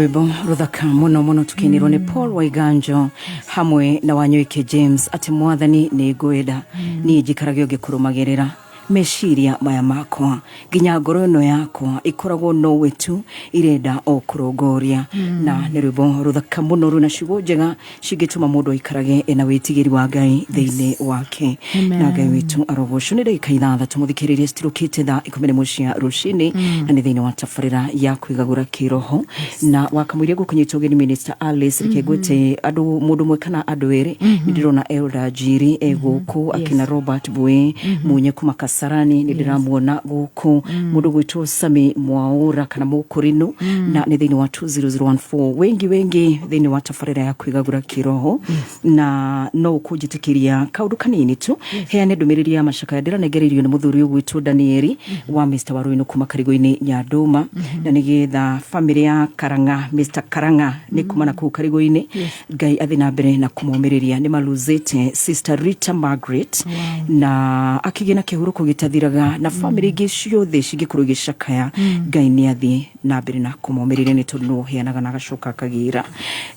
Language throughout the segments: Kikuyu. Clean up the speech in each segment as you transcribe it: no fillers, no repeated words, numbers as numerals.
Rwĩmbo rũthaka mũno mũno tũkĩinĩrwo nĩ Paul Waiganjo hamwe na Wanyoike James, atĩ Mwathani nĩ ngwenda niĩ njikarage ũngĩkũrũmagĩrĩra meciria maya makwa, nginya ngoro ĩno yakwa ikoragwo nowe tu irenda o kũrongoria. Na nĩ rwĩmbo rũthaka mũno rwĩna ciugo njega cingĩtũma mũndũ aikarage ena wĩtigĩri wa Ngai thĩinĩ wake. Amen. Na Ngai witũ arogocwo. Nĩ ndagĩka 6 mũthikĩrĩria citirũkĩte thaa 11 cia rũcinĩ, na nĩ thĩinĩ wa tabarĩra ya kwĩgagũra kĩroho na wakamũiria ngũkũnyita ũgeni Minister Alice. Reke ngwĩte andũ mũndũ ũmwe kana andũ erĩ. Nĩ ndĩrona Elder Njiri e gũkũ, akina Robert Bwe Munye kuma Kasarani nĩ ndĩramuona gũkũ, mũndũ gwĩtwo Sami Mwaũra kana Mũkũrinũ, na nĩ thĩinĩ wa 20014 wengi wengi thĩinĩ wa tabarĩra ya kwĩgagũra kĩroho. Na no ũkũnjĩtĩkĩria kaũndũ kanini tu heane ndũmĩrĩri ya macakaya ndĩranengereirio nĩ mũthuri ũgwĩtwo Danieli wa Mr Waruinũ kuma Karigũ-inĩ Nyandũma, na nĩgetha bamĩrĩ ya Karang'a, Mr Karang'a nĩ kuma na kũu Karigũ-inĩ, Ngai athiĩ na mbere na kũmomĩrĩria. Nĩ maluzĩte Sister Rita Margaret na akĩgĩa na kĩhurũko gĩtathiraga, na bamĩrĩ ingĩ ciothe cingĩkorwo igĩcakaya, Ngai nĩ athiĩ na mbere na kũmomĩrĩria, nĩ tondũ nĩwe ũheanaga na agacoka akagĩra.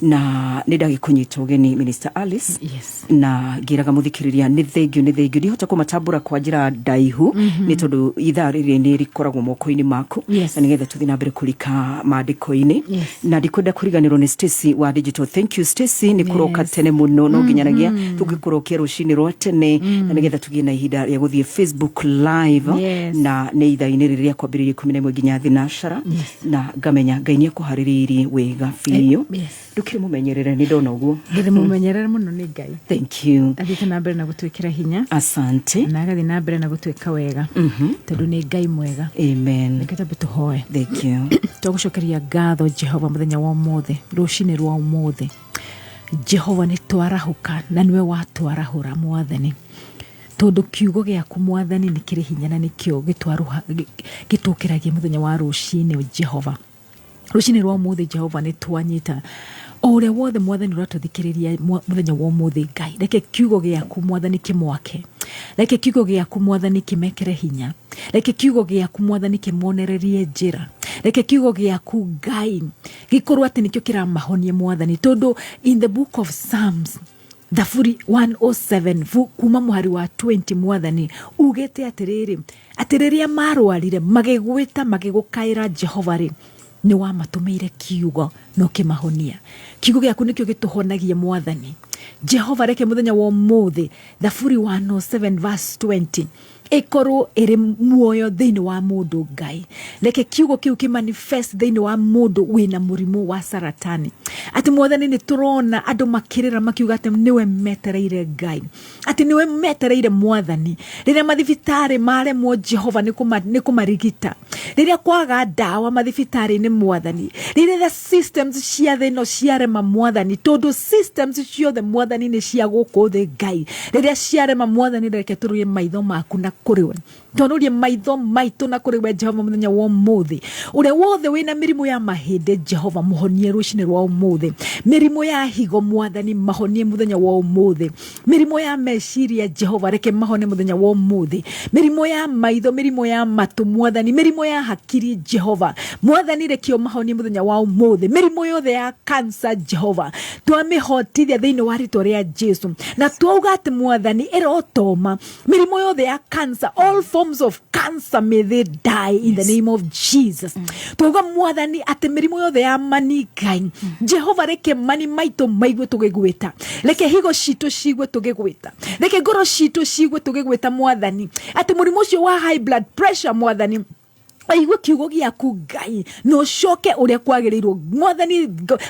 Na nĩ ndagĩkũnyita ũgeni Minister Alice. Na ngĩraga mũthikĩrĩria nĩ thengio, nĩ thengio ndihota kũmatambũra kwa njĩra ndaihu, nĩ tondũ ithaa rĩrĩ nĩ rĩkoragwo moko-inĩ maku, na nĩgetha tũthiĩ na mbere kũrika maandĩko-inĩ. Na ndikwenda kũriganĩrwo nĩ Stacy wa digital. Thank you Stacy, nĩ kũroka tene mũno, no nginyanagia tũngĩkũrokia rũcinĩ rwa tene, na nĩgetha tũgĩe na ihinda rĩa gũthiĩ Facebook Live. Na nĩ ithaa-inĩ rĩrĩ rĩa kwambĩrĩria 11 nginya thinacara, na ngamenya Ngai nĩ akũharĩrĩirie wega biũ. Ndũkĩrĩ mũmenyerere, nĩ ndona ũguo. Ndĩrĩ mũmenyerere mũno nĩ Ngai. Thank you. Athiĩte na mbere na gũtwĩkĩra hinya. Asante. Na agathiĩ na mbere na gũtwĩka wega, tondũ nĩ Ngai mwega. Amen. Reke twambe tũhoe. Thank you. Twagũcokeria ngatho Jehova mũthenya wa ũmũthĩ, rũcinĩ rwa ũmũthĩ. Jehova, nĩ twarahũka na nĩwe watwarahũra Mwathani, tondũ kiugo gĩaku Mwathani nĩ kĩrĩ hinya na nĩkĩo gĩtũkĩragia mũthenya wa rũcinĩ. Jehova, rũcinĩ rwa ũmũthĩ Jehova, nĩ twanyita o ũrĩa wothe Mwathani ũratũthikĩrĩria mũthenya wa ũmũthĩ. Ngai, reke kiugo gĩaku Mwathani kĩmwake, reke kiugo gĩaku Mwathani kĩmekĩre hinya, reke kiugo gĩaku Mwathani kĩmonererie njĩra, reke kiugo gĩaku Ngai gĩkorwo atĩ nĩkĩo kĩramahonia Mwathani, tondũ in the book of Psalms, Thaburi 107 kuma mũhari wa 20, Mwathani, ugĩte atĩrĩrĩ, atĩ rĩrĩa marwarire magĩgwĩta, magĩgũkaĩra Jehova rĩ, nĩ wamatũmĩire kiugo na ũkĩmahonia. Kiugo gĩaku nĩkĩo gĩtũhonagia Mwathani Jehova. Reke mũthenya wa ũmũthĩ Thaburi 107 verse 20 ĩkorwo ĩrĩ muoyo thĩinĩ wa mũndũ. Ngai, reke kiugo kĩu kĩmanifest thĩinĩ wa mũndũ wĩna mũrimũ wa saratani, atĩ Mwathani, nĩ tũrona andũ makĩrĩra makiuga atĩ nĩwe metereire Ngai, atĩ nĩwe metereire Mwathani, rĩrĩa mathibitarĩ maremwo Jehova nĩ kũmarigita, rĩrĩa kwaga ndawa mathibitarĩ-inĩ Mwathani, rĩrĩa the systems cia thĩ ĩno ciarema Mwathani, tondũ systems ciothe Mwathani nĩ cia gũkũ thĩ. Ngai, rĩrĩa ciarema Mwathani, reke tũrũrie maitho maku na kũrĩ we, twarũrie maitho maitũ na kũrĩ we Jehova mũthenya wa ũmũthĩ. Ũrĩa wothe wĩna mĩrimũ ya mahĩndĩ, Jehova, mũhonie rũcinĩ rwa ũmũthĩ. Mĩrimũ ya higo, Mwathani, mahonie mũthenya wa ũmũthĩ. Mĩrimũ ya meciria, Jehova, reke mahone mũthenya wa ũmũthĩ. Mĩrimũ ya maitho, mĩrimũ ya matũ Mwathani, mĩrimũ ya hakiri, Jehova Mwathani, reke ũmahonie mũthenya wa ũmũthĩ. Mĩrimũ yothe ya kansa, Jehova, twamĩhotithia thĩinĩ wa rĩtwa rĩa Jesu, na twauga atĩ Mwathani ĩrotoma mĩrimũ yothe ya cancer. All forms of cancer, may they die in the name of Jesus. Twauga Mwathani atĩ mĩrimũ yothe ya mani, Ngai Jehova, reke mani maitũ maigue tũgĩgwĩta, reke higo citũ ciigue tũgĩgwĩta, reke ngoro citũ ciigue tũgĩgwĩta Mwathani, atĩ mũrimũ ũcio wa high blood pressure, Mwathani, aigue kiugo gĩaku Ngai na ũcoke ũrĩa kwagĩrĩirwo. Mwathani,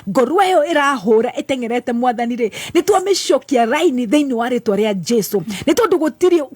ngoro ĩyo ĩrahũra ĩteng'erete, Mwathani rĩ, nĩ twamĩcokia raini thĩinĩ wa rĩtwa rĩa Jesu, nĩ tondũ gũtirĩ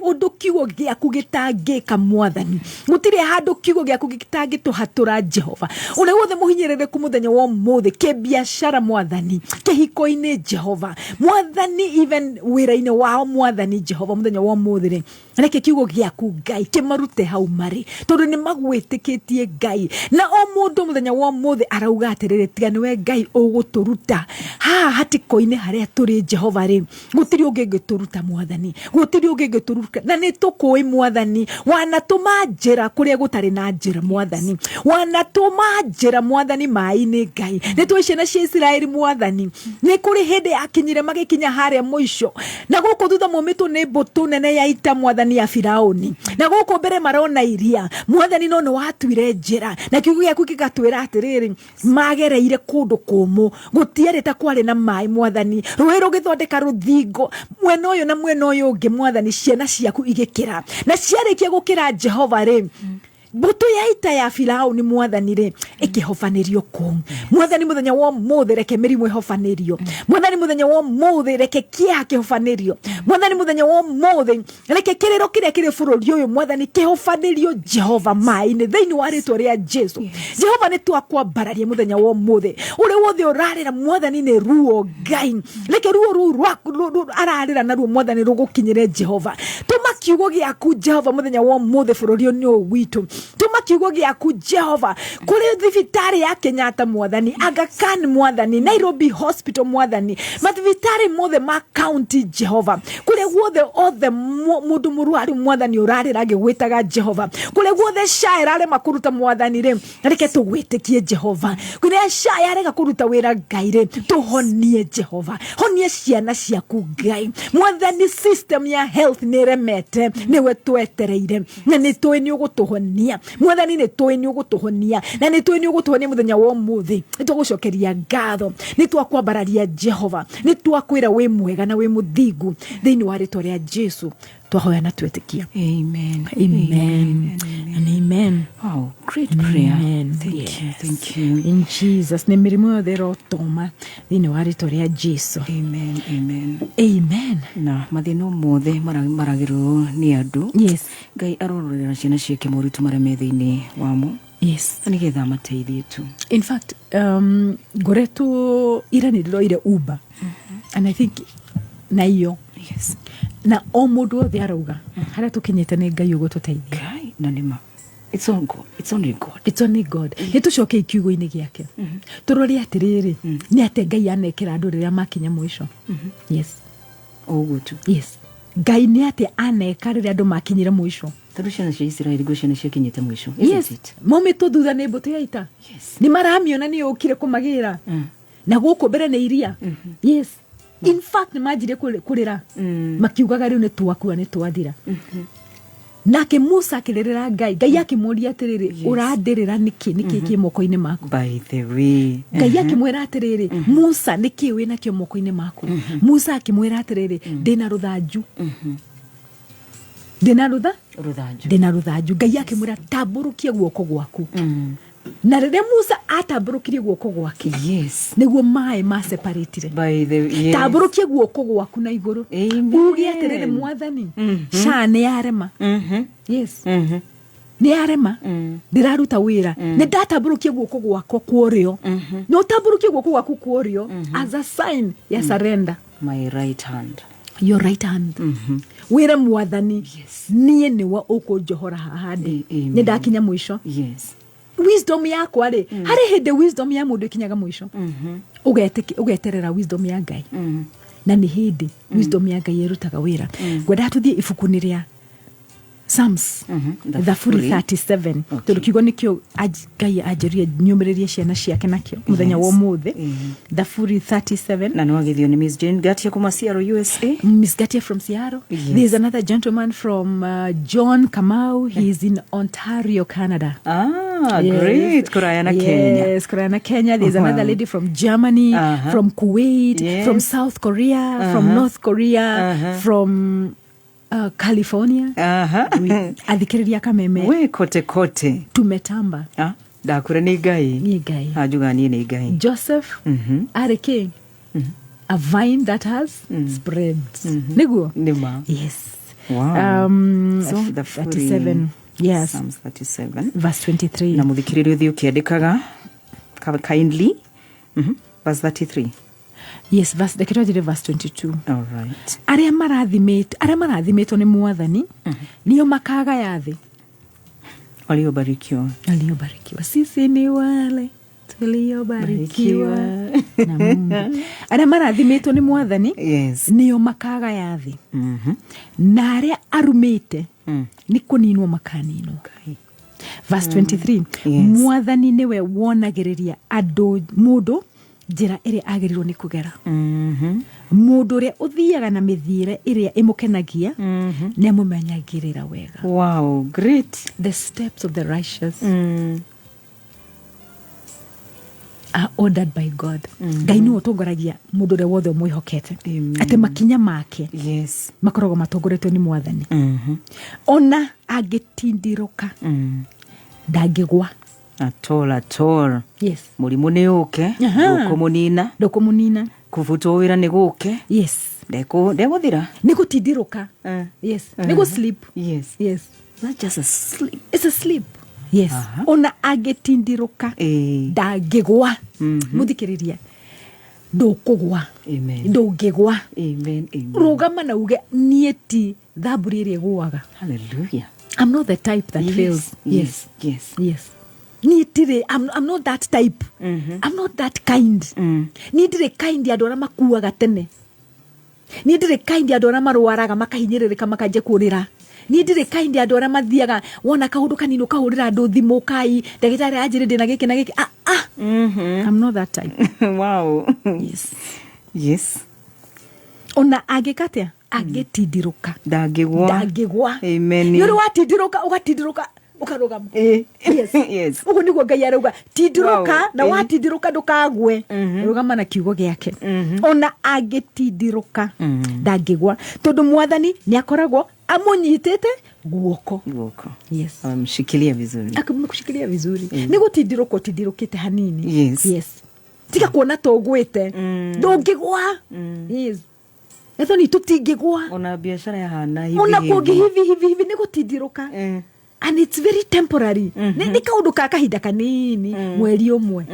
ũndũ kiugo gĩaku gĩtangĩka. Mwathani, gũtirĩ handũ kiugo gĩaku gĩtangĩtũhatũra. Jehova, ũrĩa wothe mũhinyĩrĩrĩku mũthenya wa ũmũthĩ, kĩbiacara Mwathani, kĩhiko-inĩ Jehova Mwathani, even wĩra-inĩ wao Mwathani Jehova, mũthenya wa ũmũthĩ rĩ, reke kiugo gĩaku Ngai kĩmarute hau marĩ, tondũ nĩ magwĩtĩkĩtie Ngai, na o mũndũ mũthenya wa ũmũthĩ arauga atĩrĩrĩ, tiga nĩwe Ngai ũgũtũruta haha hatĩko-inĩ harĩa tũrĩ, Jehova rĩ, gũtirĩ ũngĩ ũngĩtũruta. Mwathani, gũtirĩ ũngĩ ũngĩtũruta. Na nĩ tũkũĩ, Mwathani, wanatũma njĩra kũrĩa gũtarĩ na njĩra. Mwathani, wanatũma njĩra, Mwathani, maĩ-inĩ. Ngai, nĩ tũĩ ciana cia Isiraeli, Mwathani, nĩ kũrĩ hĩndĩ yakinyire magĩkinya harĩa mũico, na gũkũ thutha maumĩtwo nĩ mbũtũ nene ya ita, Mwathani, ya Firaũni, na gũkũ mbere marona iria, Mwathani, no nĩ watuire njĩra, na kiugo gĩaku gĩgatwĩra atĩrĩrĩ, magereire kũndũ kũmũ gũtiarĩ ta kwarĩ na maĩ. Mwathani, rũĩ rũgĩthondeka rũthingo mwena ũyũ na mwena ũyũ ũngĩ. Mwathani, ciana ciaku igĩkĩra, na ciarĩkia gũkĩra, Jehova rĩ, mbũtũ ya ita ya Firaũni, Mwathani rĩ, ĩkĩhobanĩrio kũu. Mwathani, mũthenya wa ũmũthĩ reke mĩrimũ ĩhobanĩrio. Mwathani, mũthenya wa ũmũthĩ reke kĩeha kĩhobanĩrio. Mwathani, mũthenya wa ũmũthĩ reke kĩrĩro kĩrĩa kĩrĩ bũrũri ũyũ, Mwathani, kĩhobanĩrio, Jehova, maĩ-inĩ thĩinĩ wa rĩtwa rĩa Jesu. Jehova, nĩ twakwambararia mũthenya wa ũmũthĩ. Ũrĩa wothe ũrarĩra, Mwathani, nĩ ruo, Ngai, reke ruo rũu ararĩra naruo, Mwathani, rũgũkinyĩre. Jehova, tũma kiugo gĩaku, Jehova, mũthenya wa ũmũthĩ bũrũri-inĩ ũyũ witũ. Tũma kiugo gĩaku, Jehova, kũrĩ thibitarĩ ya Kenyatta, Mwathani, Aga Khan, Mwathani, Nairobi Hospital, Mwathani, mathibitarĩ mothe ma county, Jehova, kũrĩa guothe othe mũndũ mũrwaru, Mwathani, ũrarĩra agĩgwĩtaga, Jehova, kũrĩa guothe SHA ĩrarema kũruta, Mwathani rĩ, reke tũgwĩtĩkie, Jehova. Kũrĩa SHA yarega kũruta wĩra, Ngai rĩ, tũhonie. Jehova, honie ciana ciaku. Ngai, Mwathani, system ya health nĩ ĩremete, nĩwe twetereire, na nĩ tũĩ nĩ ũgũtũhonia. Mwathani, nĩ tũĩ nĩ ũgũtũhonia, na nĩ tũĩ nĩ ũgũtũhonia mũthenya wa ũmũthĩ. Nĩ twagũcokeria ngatho, nĩ twakwambararia, Jehova, nĩ twakwĩra wĩ mwega na wĩ mũthingu. Thĩinĩ wa rĩtwa rĩa Jesu twahoya na twetĩkia. Amen. Amen and amen. Wow, great prayer. Amen. Thank you. Thank you. In Jesus nĩ mĩrimũ yothe ĩrotoma thĩinĩ wa rĩtwa rĩa Jesu. Amen. Amen. Amen. Na mathĩna mothe maragĩrwo nĩ andũ, Ngai arororera ciana ciake moritũ marĩa me thĩinĩ wamo, na nĩgetha amateithie tu. In fact, ngoretwo ira nĩ ndĩroire Uber and I think na iyo na o mũndũ wothe arauga harĩa tũkinyĩte nĩ Ngai ũgũtũteithia. Ngai, na nĩma, it's all God. It's only God. It's only God. Nĩ tũcoke kiugo-inĩ gĩake, tũrore atĩrĩrĩ, nĩ atĩ Ngai anekĩra andũ rĩrĩa makinya mũico. Yes. O ũguo tu. Yes, Ngai nĩ atĩ aneka rĩrĩa andũ makinyire mũico. Tondũ ciana cia Isiraeli ngũ ciana ciakinyĩte mũico, isn't it? Maumĩtwo thutha nĩ mbũtũ ya ita. Nĩ maramiona nĩ yũkire kũmagĩra, na gũkũ mbere nĩ iria. Yes, in fact nĩ manjirie kũrĩra makiugaga rĩu nĩ twakua, nĩ twathira. Nake Musa akĩrĩrĩra Ngai. Ngai akĩmũria atĩrĩrĩ, ũrandĩrĩra nĩkĩ? Nĩkĩ kĩ moko-inĩ maku? By the way. Ngai akĩmwĩra atĩrĩrĩ, Musa, nĩkĩ wĩ nakĩo moko-inĩ maku? Musa akĩmwĩra atĩrĩrĩ, ndĩna rũthanju, ndĩna rũtha Rũthanju. Ndĩna rũthanju. Ngai akĩmwĩra, tambũrũkia guoko gwaku. Na rĩrĩa Musa atambũrũkirie guoko gwake, nĩguo maĩ maseparatire. By the yes. Tambũrũkia guoko gwaku na igũrũ. Amen. Uge atĩrĩrĩ, Mwathani, SHA nĩ yarema. Yes, nĩ yarema, ndĩraruta wĩra, nĩ ndatambũrũkia guoko gwakwa kwa ũrĩo. Na ũtambũrũkie guoko gwaku kwa ũrĩo as a sign ya surrender. My right hand. Your right hand, wĩre Mwathani, niĩ nĩwe ũkũnjohora haha ndĩ. Amen. Nĩ ndakinya mũico. Wisdom yakwa rĩ, harĩ hĩndĩ wisdom ya mũndũ ĩkinyaga mũico. Ũgeterera wisdom ya Ngai, na nĩ hĩndĩ wisdom ya Ngai ĩrutaga wĩra. Ngwendaga tũthiĩ ibuku-inĩ rĩa Psalms, Thaburi 37, tondũ kiugo nĩkĩo Ngai anjĩrire nyũmĩrĩrie ciana ciake nakĩo mũthenya wa ũmũthĩ. Thaburi 37. Na nĩ wagithio nĩ Miss Jane Gatia kuma Seattle, USA. Miss Gatia from Seattle. There's another gentleman from John Kamau. He's in Ontario, Canada. Ah, great. Kũraya na Kenya. Yes, kuraya na Kenya. There's another lady from Germany, from Kuwait, from South Korea, from North Korea, from California. Athikĩrĩria Kameme, We kote kote. Tumetamba. Ah, ndakũra nĩ Ngai. Nĩ Ngai. Anjuga niĩ nĩ Ngai. Joseph arĩ kĩ? A vine that has spread. Nĩguo? Nĩ ma. Yes. Wow. So, Thaburi, 37. Yes. Psalms 37. Verse 23. Na mũthikĩrĩria ũthiĩ ũkĩandĩkaga kindly. Verse 33. Yes, verse, reke twanjĩre verse 22. All right. Arĩa marathimĩtwo nĩ Mwathani nĩo makagaya thĩ. Waliobarikiwa. Waliobarikiwa, sisi ni wale. Tuliobarikiwa na Mungu. Arĩa marathimĩtwo nĩ Mwathani nĩo makagaya thĩ, na arĩa arumĩte nĩ kũninwo makaninwo. Verse 23. Mwathani nĩwe wonagĩrĩria andũ mũndũ njĩra ĩrĩa agĩrĩirwo nĩ kũgera. Mũndũ ũrĩa ũthiaga na mĩthiĩre ĩrĩa ĩmũkenagia nĩ amũmenyagĩrĩra wega. Wow, great. The steps of the righteous are ordered by God. Ngai nĩwe ũtongoragia mũndũ ũrĩa wothe ũmwĩhokete. Amen. Atĩ makinya make makoragwo matongoretio nĩ Mwathani. Ona angĩtindirũka, ndangĩgwa. At all, at all. Mũrimũ nĩ ũke, ndũkũmũnina. Ndũkũmũnina. Kũbutwo wĩra nĩ gũke, ndegũthira. Nĩ gũtindirũka. Yes, nĩ gũ sleep. Yes. Not just a sleep. It's a sleep, yes. Ona angĩtindirũka, ndangĩgwa. Mũthikĩrĩria, ndũkũgwa. Amen. Ndũngĩgwa. Amen, amen. Rũgama na uge, niĩ ti thamburi ĩrĩa ĩgũaga. Hallelujah. I'm not the type that fails. Yes, niĩ ndirĩ, I'm not that type. I'm not that kind. Niĩ ndirĩ kind ya andũ arĩa makuaga tene. Niĩ ndirĩ kind ya andũ arĩa marwaraga makahinyĩrĩrĩka makanjia kũrĩra. Niĩ ndirĩ kind ya andũ arĩa mathiaga wona kaũndũ kanini ũkahũrĩra andũ thimũ, kai ndagĩtarĩ anjĩrĩ ndĩna gĩkĩ na gĩkĩ. Ah, ah. I'm not that type. Yes. Ona angĩka atĩa, angĩtindirũka, Ndangĩgwa. ndangĩgwa. Amen. Nĩ ũrĩ watindirũka, ũgatindirũka, ũkarũgama. Ũguo nĩguo Ngai arauga, tindirũka. Na watindirũka, ndũkagwe. Rũgama na kiugo gĩake. Ona angĩtindirũka, ndangĩgwa, tondũ Mwathani nĩ akoragwo amũnyitĩte guoko. Guoko. Yes. Amshikilia vizuri. Akamkushikilia vizuri. Nĩ gũtindirũka ũtindirũkĩte hanini. Yes, tiga kuona ta ũgwĩte. Ndũngĩgwa. Yes, ethoni, tũtingĩgwa. Ona biashara yahana hivi Ona hivi. kũngĩ hivi hivi hivi, nĩ gũtindirũka. And it's very temporary. Nĩ kaũndũ ka kahinda kanini, mweri ũmwe.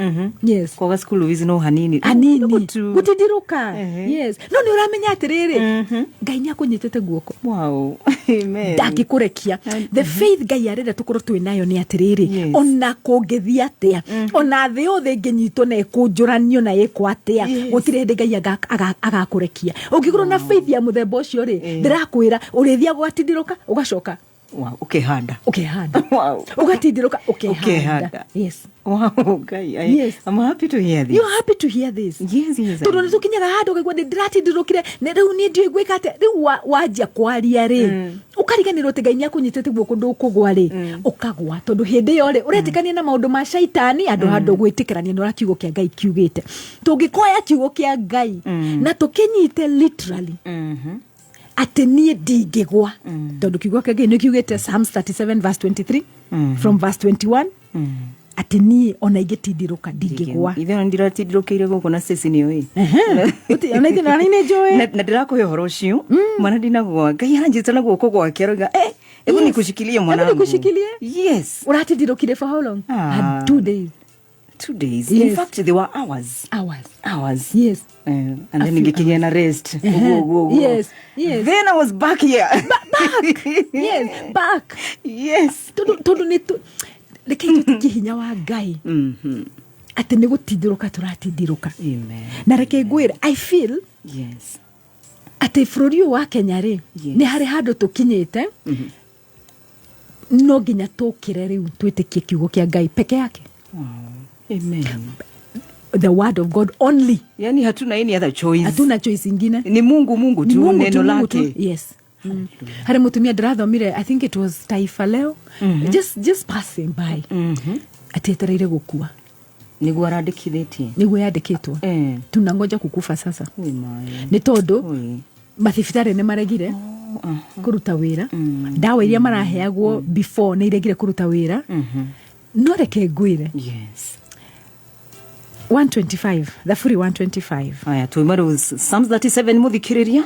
Yes. Kwaga school fees no hanini. Hanini. Gutu. Gũtindirũka. Yes, no nĩ ũramenya atĩrĩrĩ, Ngai nĩ akũnyitĩte guoko. Wow. Amen. Ndangĩkũrekia. The faith Ngai arenda tũkorwo twĩ nayo nĩ atĩrĩrĩ, ona kũngĩthiĩ atĩa, ona thĩ yothe ĩngĩnyitwo na ĩkũnjũranio na ĩkwo atĩa, gũtirĩ hĩndĩ Ngai agakũrekia. Ũngĩkorwo na faith ya mũthemba ũcio rĩ, ndĩrakwĩra ũrĩthiaga ũgatindirũka, ũgacoka Wow. Ukehanda. Ũkehanda. Ũgatindirũka, ũkehanda. Ũkehanda. Yes. Wow, Ngai. I'm happy to hear this. You're happy to hear this? Yes. I Tondũ am. nĩ tũkinyaga handũ ũkaigua nĩ ndĩratindirũkire, nĩ rĩu niĩ ndiũĩ gwĩka atĩa. Rĩu wanjia kwaria rĩ, ũkariganĩrwo atĩ Ngai nĩ akũnyitĩte guoko, ndũkũgwa rĩ, ũkagwa, tondũ hĩndĩ ĩyo rĩ, ũretĩkania na maũndũ ma caitani andũ handũ gwĩtĩkĩrania na ũrĩa kiugo kĩa Ngai kiugĩte. Tũngĩkoya kiugo kĩa Ngai na tũkĩnyite literally, atĩ niĩ ndingĩgwa, tondũ kiugo kĩa Ngai nĩ kiugĩte, Psalms 37 verse 23, from verse 21, atĩ niĩ ona ingĩtindirũka, ndingĩgwa. Ithe ona ndiratindirũkĩire gũkũ na Stacy nĩ ũĩ. Ona ithuĩ na nĩ njũĩ. Na ndĩrakũhe ũhoro ũcio mwana, ndinagwa. Ngai aranjĩta na guoko gwake, aroiga, eh, hebu nikushikilie mwanangu. Nikushikilie. Ũratindirũkire for how long? Ah. Ah, 2 days. 2 days. Yes. In fact, they were hours. Hours. Hours. And A then few ngĩkĩgĩa na rest. Ũguo, ũguo, ũguo. Yes. Then I was back here. Back, yes, back. Tondũ nĩ rekei tũtikie hinya wa Ngai atĩ nĩ gũtindirũka tũratindirũka. Amen. Na reke ngwĩre, I feel atĩ bũrũri ũyũ wa Kenya rĩ, nĩ harĩ handũ tũkinyĩte no nginya tũkĩre rĩu twĩtĩkie kiugo kĩa Ngai peke yake. Wow. Amen. The word of God only. Yani hatuna any other choice. Hatuna choice ingine. Ni Mungu, Mungu Ni tu, Mungu neno tu, Mungu tu. lake. Yes. Harĩ mũtumia ndĩrathomire, I think it was Taifa Leo, just passing by, atĩ etereire gũkua. Nĩguo arandĩkithĩtie. Nĩguo yandĩkĩtwo. Tunangoja kukufa sasa. Ui, maĩ. Nĩ tondũ Ui. mathibitarĩ nĩ maregire kũruta wĩra, ndawa iria maraheagwo before nĩ iregire kũruta wĩra. No reke ngwĩre, 125, Thaburi 125. Aya, tuima rĩu Psalms 37, mũthikĩrĩria.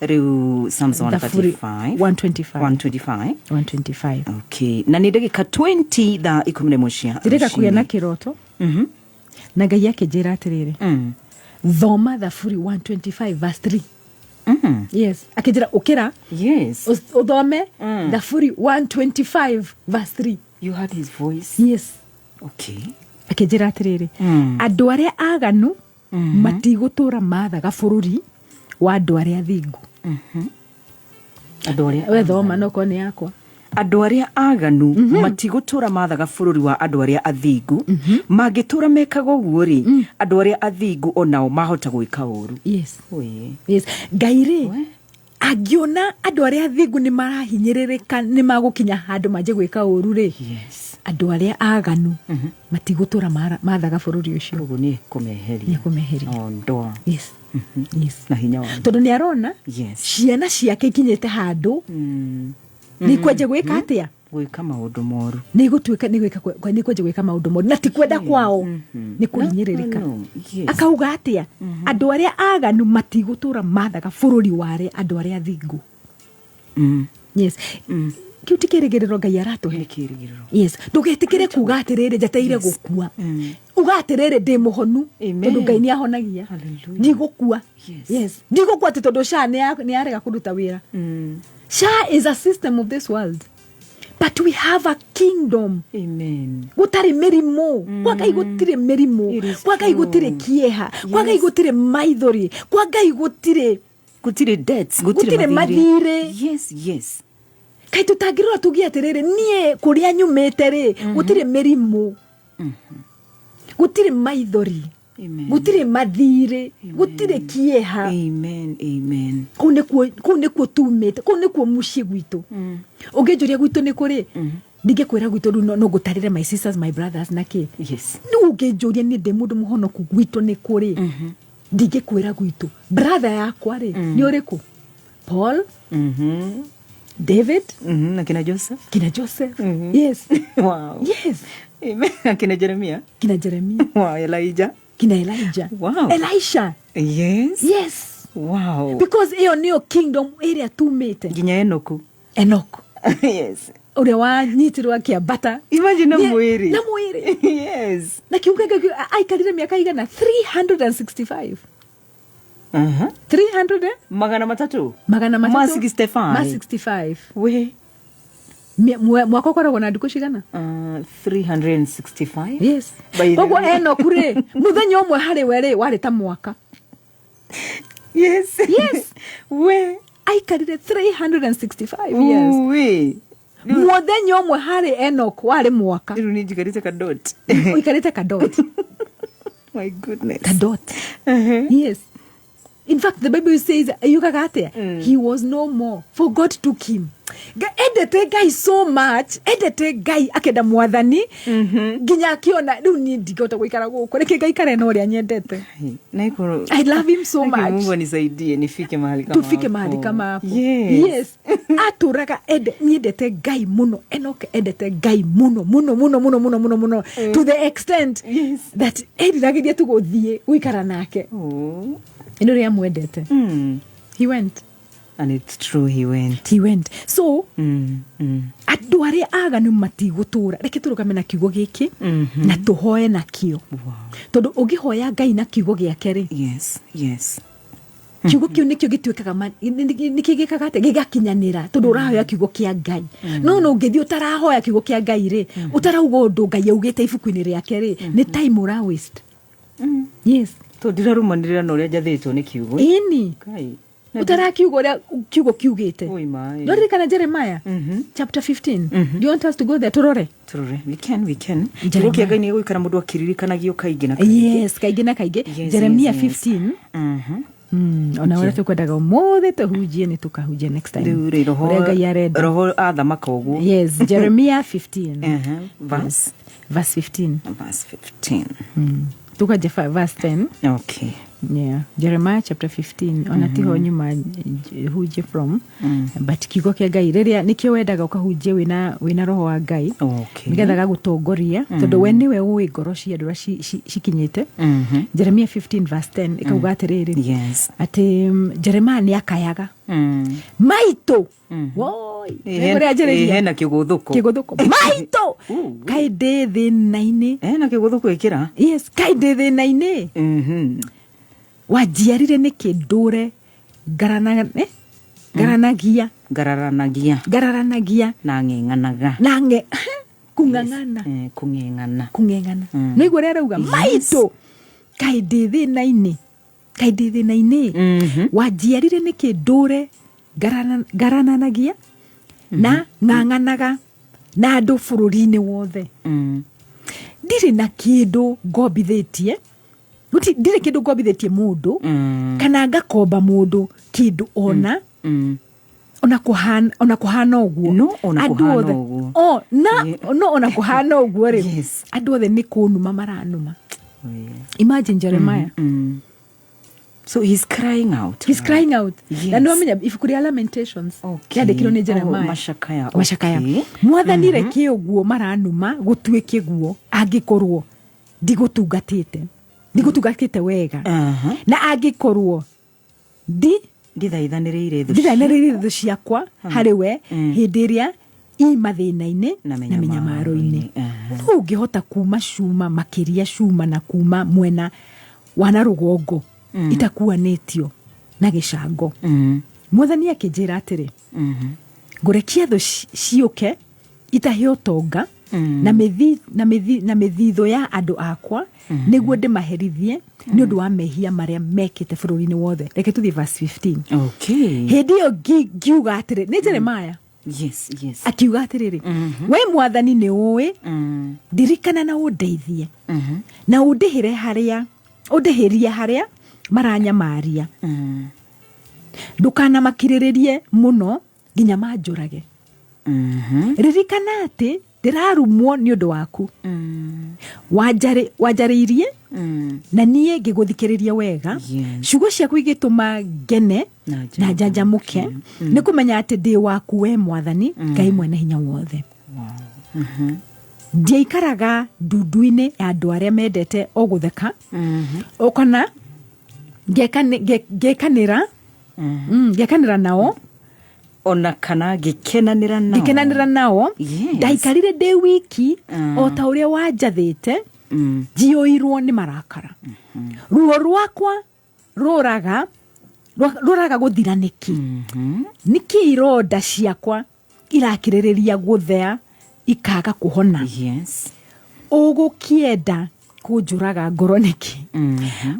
Rĩu Psalms Thaburi 135. 125. 125. 125. Okay, na nĩ ndagĩka 20 thaa 11 cia Ndĩrenda kũgĩa na rũcinĩ. kĩroto na Ngai akĩnjĩra atĩrĩrĩ, thoma Thaburi 125 verse 3. Yes, akĩnjĩra ũkĩra ũthome Thaburi 125 verse 3. You heard his voice? Yes. Okay. Akĩnjĩra atĩrĩrĩ, andũ arĩa aganu matigũtũra mathaga bũrũri wa andũ arĩa athingu. Andũ arĩa We thoma nokorwo nĩ yakwa. Andũ arĩa aganu matigũtũra mathaga bũrũri wa andũ arĩa athingu. Mangĩtũra mekaga ũguo rĩ, andũ arĩa athingu onao mahota gwĩka ũru. Yes. Ĩĩ. Yes, Ngai rĩ, angĩona andũ arĩa athingu nĩ marahinyĩrĩrĩka, nĩ magũkinya handũ manjie gwĩka ũru rĩ, andũ arĩa aganu matigũtũra mathaga bũrũri ũcio. Ũguo nĩ kũmeheria. Nĩ kũmeheria. Ondoa. Yes. Na hinya wa Tondũ nĩ arona ciana ciake ikinyĩte handũ nĩ ikwenja gwĩka atĩa? Gwĩka maũndũ moru. Nĩ igũtuĩka nĩ gwĩka nĩ kwenja gwĩka maũndũ moru, na ti kwenda kwao, nĩ kũhinyĩrĩrĩka. No, no. Yes. Akauga atĩa? Andũ arĩa aganu matigũtũra mathaga bũrũri wa arĩa andũ arĩa athingu. Yes, kĩu ti kĩrĩgĩrĩro Ngai aratũhe? Nĩ kĩĩrĩgĩrĩro. Yes, ndũgetĩkĩre kuga atĩrĩrĩ, njeteire gũkua. Uga atĩrĩrĩ, ndĩ mũhonu. Amen. Tondũ Ngai nĩ ahonagia. Hallelujah. Ndigũkua. Yes. Yes, ndigũkua atĩ tondũ SHA nĩ yarega kũruta wĩra. SHA is a system of this world, but we have a kingdom Amen. Gũtarĩ mĩrimũ. Kwa Ngai gũtirĩ mĩrimũ. It is Kwa Ngai true. gũtirĩ kĩeha. Kwa Ngai gũtirĩ maithori. Kwa Ngai gũtirĩ Gũtirĩ debts, Gũtirĩ mathirĩ. Yes. Kaĩ tũtangĩrora tuge atĩrĩrĩ, niĩ kũrĩa nyumĩte rĩ, gũtirĩ mĩrimũ, gũtirĩ maithori, Amen. gũtirĩ mathirĩ, gũtirĩ kĩeha. Amen. Amen. Kũu nĩkuo tumĩte, kũu nĩkuo mũciĩ gwitũ. Ũngĩnjũria gwitũ nĩ kũrĩ, ndingĩkwĩra gwitũ rĩu, no ngũtarĩre my sisters, my brothers na kĩ. Rĩu ũngĩnjũria niĩ ndĩ mũndũ mũhonoku gwitũ nĩ kũrĩ, ndingĩkwĩra gwitũ. Brother yakwa rĩ, nĩ ũrĩkũ? Paul, David. Na kina Joseph. Kina Joseph, yes. Yes. Amen. Na kina Jeremia. Kina Jeremia. Wow, Elijah. Kina Elijah. Elisha. Yes. Because ĩyo nĩyo kingdom ĩrĩa tumĩte. Nginya Enoku. Enoch. Ũrĩa wanyitirwo akĩambata. Imagine, na mwĩrĩ. Na mwĩrĩ. Na kiugo gĩkĩ aikarire mĩaka igana 365. 300 eh? 300. Magana Ma matatũ 65. Ma 65. We. Mwaka ũkoragwo na ndukũ cigana? 365. Yes. By the Koguo way. Enoku rĩ, mũthenya ũmwe harĩ we rĩ, warĩ ta mwaka. Yes. We. Aikarire 365 years. We. Mũthenya ũmwe harĩ Enoch warĩ mwaka. Rĩu nĩ njikarĩte kadot. Ũikarĩte kadot. My goodness. Kadot. Yes, in fact the Bible says, yugaga atia? He was no more, for God took him. Endete Ngai so much, endete Ngai, akenda Mwathani nginya akiona rĩu niĩ ndingĩhota gũikara gũkũ, reke ngaikare na ũrĩa nyendete. Na iko I love him so Lakini much. Mungu anisaidie nifike mahali kama Tufike hapo. mahali kama hapo. Yes. Yes, atũraga ende niendete Ngai mũno. Enoch endete Ngai mũno mũno mũno mũno mũno mũno mũno, to the extent that eriragĩria tu gũthiĩ gũikara nake. Oh. Ĩno rĩa mwendete. He went. And it's true, he went. He went. So andũ arĩa aganu matigũtũra. Reke tũrũgame na kiugo gĩkĩ na tũhoe nakĩo, tondũ ũngĩhoya Ngai na kiugo gĩake rĩ, kiugo kĩu nĩkĩo gĩtuĩkaga nĩkĩo gĩkaga atĩa? Gĩgakinyanĩra, tondũ ũrahoya kiugo kĩa Ngai. No ũngĩthiĩ ũtarahoya kiugo kĩa Ngai rĩ, ũtarauga ũndũ Ngai augĩte ibuku-inĩ rĩake rĩ, nĩ time ũra waste. Yes. To ndirarumanĩrĩra na ũrĩa njathĩtwo nĩ kiugo. Ĩni. Ngai. Ũtarakiuga ũrĩa kiugo kiugĩte. Oi maĩ. Noririkana Jeremiah chapter 15? Do you want us to go there, tũrore? Turore. We can. Jeremiah. Kiugo kĩa Ngai nĩ gũikara mũndũ akĩririkanagio kaingĩ na kaingĩ. Yes, kaingĩ na kaingĩ. Jeremiah 15. Ona ũrĩa tũkwendaga ũmũthĩ tũhunjie, nĩ tũkahunjia next time. Rĩu rĩ, roho Ũrĩa Ngai arenda. Roho athamaka ũguo. Yes, Jeremiah 15. Verse Verse 15. Verse 15. Tukaja verse 10. Okay. Yeah, Jeremiah chapter 15. Ona tiho nyuma hunjie from, but kiugo kĩa Ngai rĩrĩa nĩkĩo wendaga ũkahunjia wĩna roho wa Ngai, nĩgetha gagũtongoria, tondũ we nĩwe ũĩ ngoro cia andũ ũrĩa cikinyĩte. Jeremiah 15 verse 10 ĩkauga atĩrĩrĩ, atĩ Jeremiah nĩ akayaga, maitũ woi. Nĩ ũrĩa Hena kĩgũthũko. Kĩgũthũko, maitũ, kaĩ ndĩ thĩna-inĩ. Hena kĩgũthũko ĩkĩra. Yes, kaĩ ndĩ thĩna-inĩ. Wanjiarire nĩkĩ ndũre ngaranagia. Ngararanagia. Ngararanagia. Na ng'eng'anaga. Na ng'e. Kung'ang'ana. Yes. Kung'eng'ana. Kung'eng'ana. Nĩ igua ũrĩa arauga, maitũ kaĩ ndĩ thĩna-inĩ, kaĩ ndĩ thĩna-inĩ. Wanjiarire nĩkĩ ndũre ngarananagia na ng'ang'anaga na andũ bũrũri-inĩ wothe? Ndirĩ na kĩndũ ngombithĩtie. Ndirĩ kĩndũ ngombithĩtie mũndũ kana ngakomba mũndũ kĩndũ ona ona kũhana ũguo. No, ona Andũ kũhana othe- ũguo. O, na no ona kũhana ũguo rĩ, andũ othe nĩ kũnuma maranuma. Oh, yeah. Imagine Jeremiah. So he's crying out. He's crying out. Na nĩ wamenya ibuku rĩa Lamentations rĩandĩkirwo nĩ Jeremiah. Oh, macakaya. Macakaya. Mwathani, reke ũguo maranuma gũtuĩke guo, angĩkorwo ndigũtungatĩte wega, na angĩkorwo ndi Ndithaithanĩrĩire thũ. Ndithanĩrĩire thũ ciakwa harĩ we hĩndĩ ĩrĩa i mathĩna-inĩ na na mĩnyamaro-inĩ. Mĩnyamaro-inĩ. No ũngĩhota kuma cuma makĩria cuma na kuma mwena wa na rũgongo itakuanĩtio na gĩcango. Mwathani akĩnjĩra atĩrĩ, ngũrekia thũ ciũke itahe ũtonga na mĩthithũ ya andũ akwa, nĩguo ndĩmaherithie nĩ ũndũ wa mehia marĩa mekĩte bũrũri-inĩ wothe. Reke tũthiĩ verse 15. Hĩndĩ ĩyo ngiuga atĩrĩ, nĩ Jeremiah akiuga atĩrĩrĩ, we Mwathani nĩ ũĩ. Ndirikana na ũndeithie na ũndĩhĩre harĩa ũndĩhĩrie harĩa maranyamaria. Ndũkanamakirĩrĩrie mũno nginya manjũrage. Ririkana atĩ ndĩrarumwo nĩ ũndũ waku. Wanjarĩirie na niĩ ngĩgũthikĩrĩria wega. Ciugo ciaku igĩtũma ngene na na njanjamũke, nĩ kũmenya atĩ ndĩ waku, we Mwathani Ngai mwene hinya wothe. Ndiaikaraga ndundu-inĩ ya andũ arĩa mendete o gũtheka, o kana ngekanĩra nao. Ona kana ngĩkenanĩra nao. Ngĩkenanĩra nao. Ndaikarire ndĩ wiki o ta ũrĩa wanjathĩte, njiyũirwo nĩ marakara. Ruo rwakwa rũraga gũthira nĩkĩ? Nĩkĩ ironda ciakwa irakĩrĩrĩria gũthea ikaga kũhona? Ũgũkĩenda kũnjũraga ngoro nĩkĩ,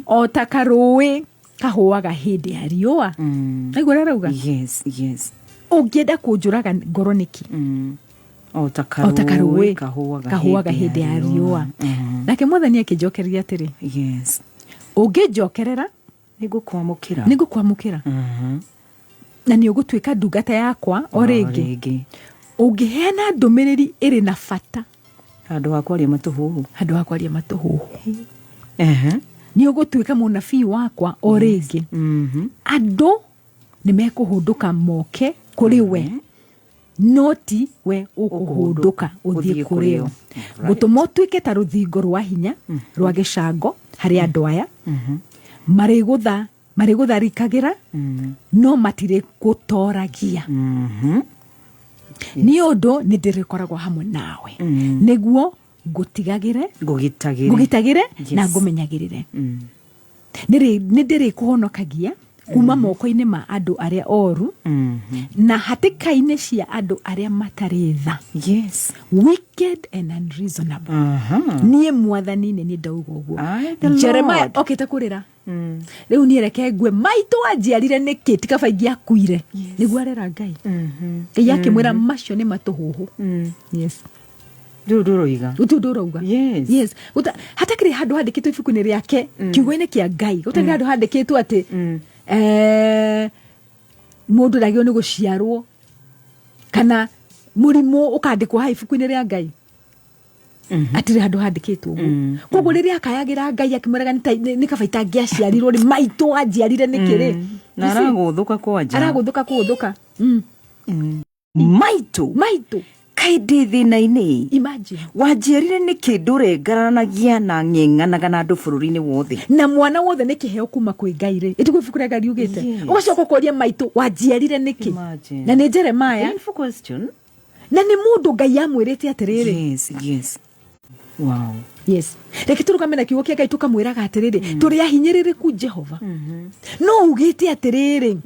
o ta karũĩ kahũaga hĩndĩ ya riũa? Aigua ũrĩa arauga? Yes. Ũngĩenda kũnjũraga ngoro nĩkĩ? O ta o ta karũĩ karũĩ kahũaga kahũaga hĩndĩ ya riũa. Nake Mwathani akĩnjokeria atĩrĩ, ũngĩnjokerera, nĩ ngũkwamũkĩra. Nĩ ngũkwamũkĩra na nĩ ũgũtuĩka ndungata yakwa o rĩngĩ, rĩngĩ, ũngĩheana ndũmĩrĩri ĩrĩ na bata handũ ha kwaria matũhũhũ. Handũ ha kwaria matũhũhũ. Nĩ ũgũtuĩka mũnabii wakwa o rĩngĩ. Andũ nĩ mekũhũndũka moke kũrĩ we, no ti we ũkũhũndũka ũthiĩ ũthiĩ kũrĩ kũrĩ o. o. Ngũtũma ũtuĩke ta rũthingo rwa hinya rwa gĩcango harĩ andũ aya. Marĩgũtharĩkagĩra, no matirĩgũtoragia, nĩ ũndũ nĩ ndĩrĩkoragwo hamwe nawe nĩguo ngũtigagĩre, ngũgitagĩre, ngũgitagĩre na ngũmenyagĩrĩre. Nĩ ndĩrĩkũhonokagia kuma moko-inĩ ma andũ arĩa oru na hatĩka-inĩ cia andũ arĩa matarĩ tha, wicked and unreasonable. Niĩ Mwathani nĩ niĩ ndauga ũguo. I, the Jeremiah Lord. okĩte kũrĩra rĩu, niĩ reke ngue, maitũ anjiarire nĩkĩ? Ti kaba ingĩakuire. Nĩguo arera Ngai. Ngai akĩmwĩra macio nĩ matũhũhũ. Yes. Rĩu ndũroiga. Gũtirĩ ũndũ ũrauga. Yes. Hatakĩrĩ handũ handĩkĩtwo ibuku-inĩ rĩake, kiugo-inĩ kĩa Ngai, gũtakĩrĩ handũ handĩkĩtwo atĩ mũndũ ndagĩrĩirwo nĩ gũciarwo kana mũrimũ ũkandĩkwo haha ibuku-inĩ rĩa Ngai. Hatirĩ handũ handĩkĩtwo ũguo. Koguo rĩrĩa akayagĩra Ngai akĩmwĩraga nĩ kaba itangĩaciarirwo rĩ, maitũ anjiarire nĩkĩ rĩ? Na You see? aragũthũka kwanja. Aragũthũka kũgũthũka. Maitũ, maitũ, kaĩ ndĩ thĩna-inĩ. Imagine. Wanjiarire nĩkĩ ndũre ngaranagia na ng'eng'anaga na andũ bũrũri-inĩ wothe? Na mwana wothe nĩ kĩheo kuma kwĩ Ngai rĩ, ĩtiguo ibuku rĩa Ngai riugĩte? Ũgacoka ũkoria, maitũ wanjiarire nĩkĩ? Imagine. Na nĩ Jeremiah. Painful question. Na nĩ mũndũ Ngai amwĩrĩte atĩrĩrĩ. Yes, wow. Yes, reke tũrũgame na kiugo kĩa Ngai, tũkamwĩraga atĩrĩrĩ, tũrĩ ahinyĩrĩrĩku Jehova, no ugĩte atĩrĩrĩ,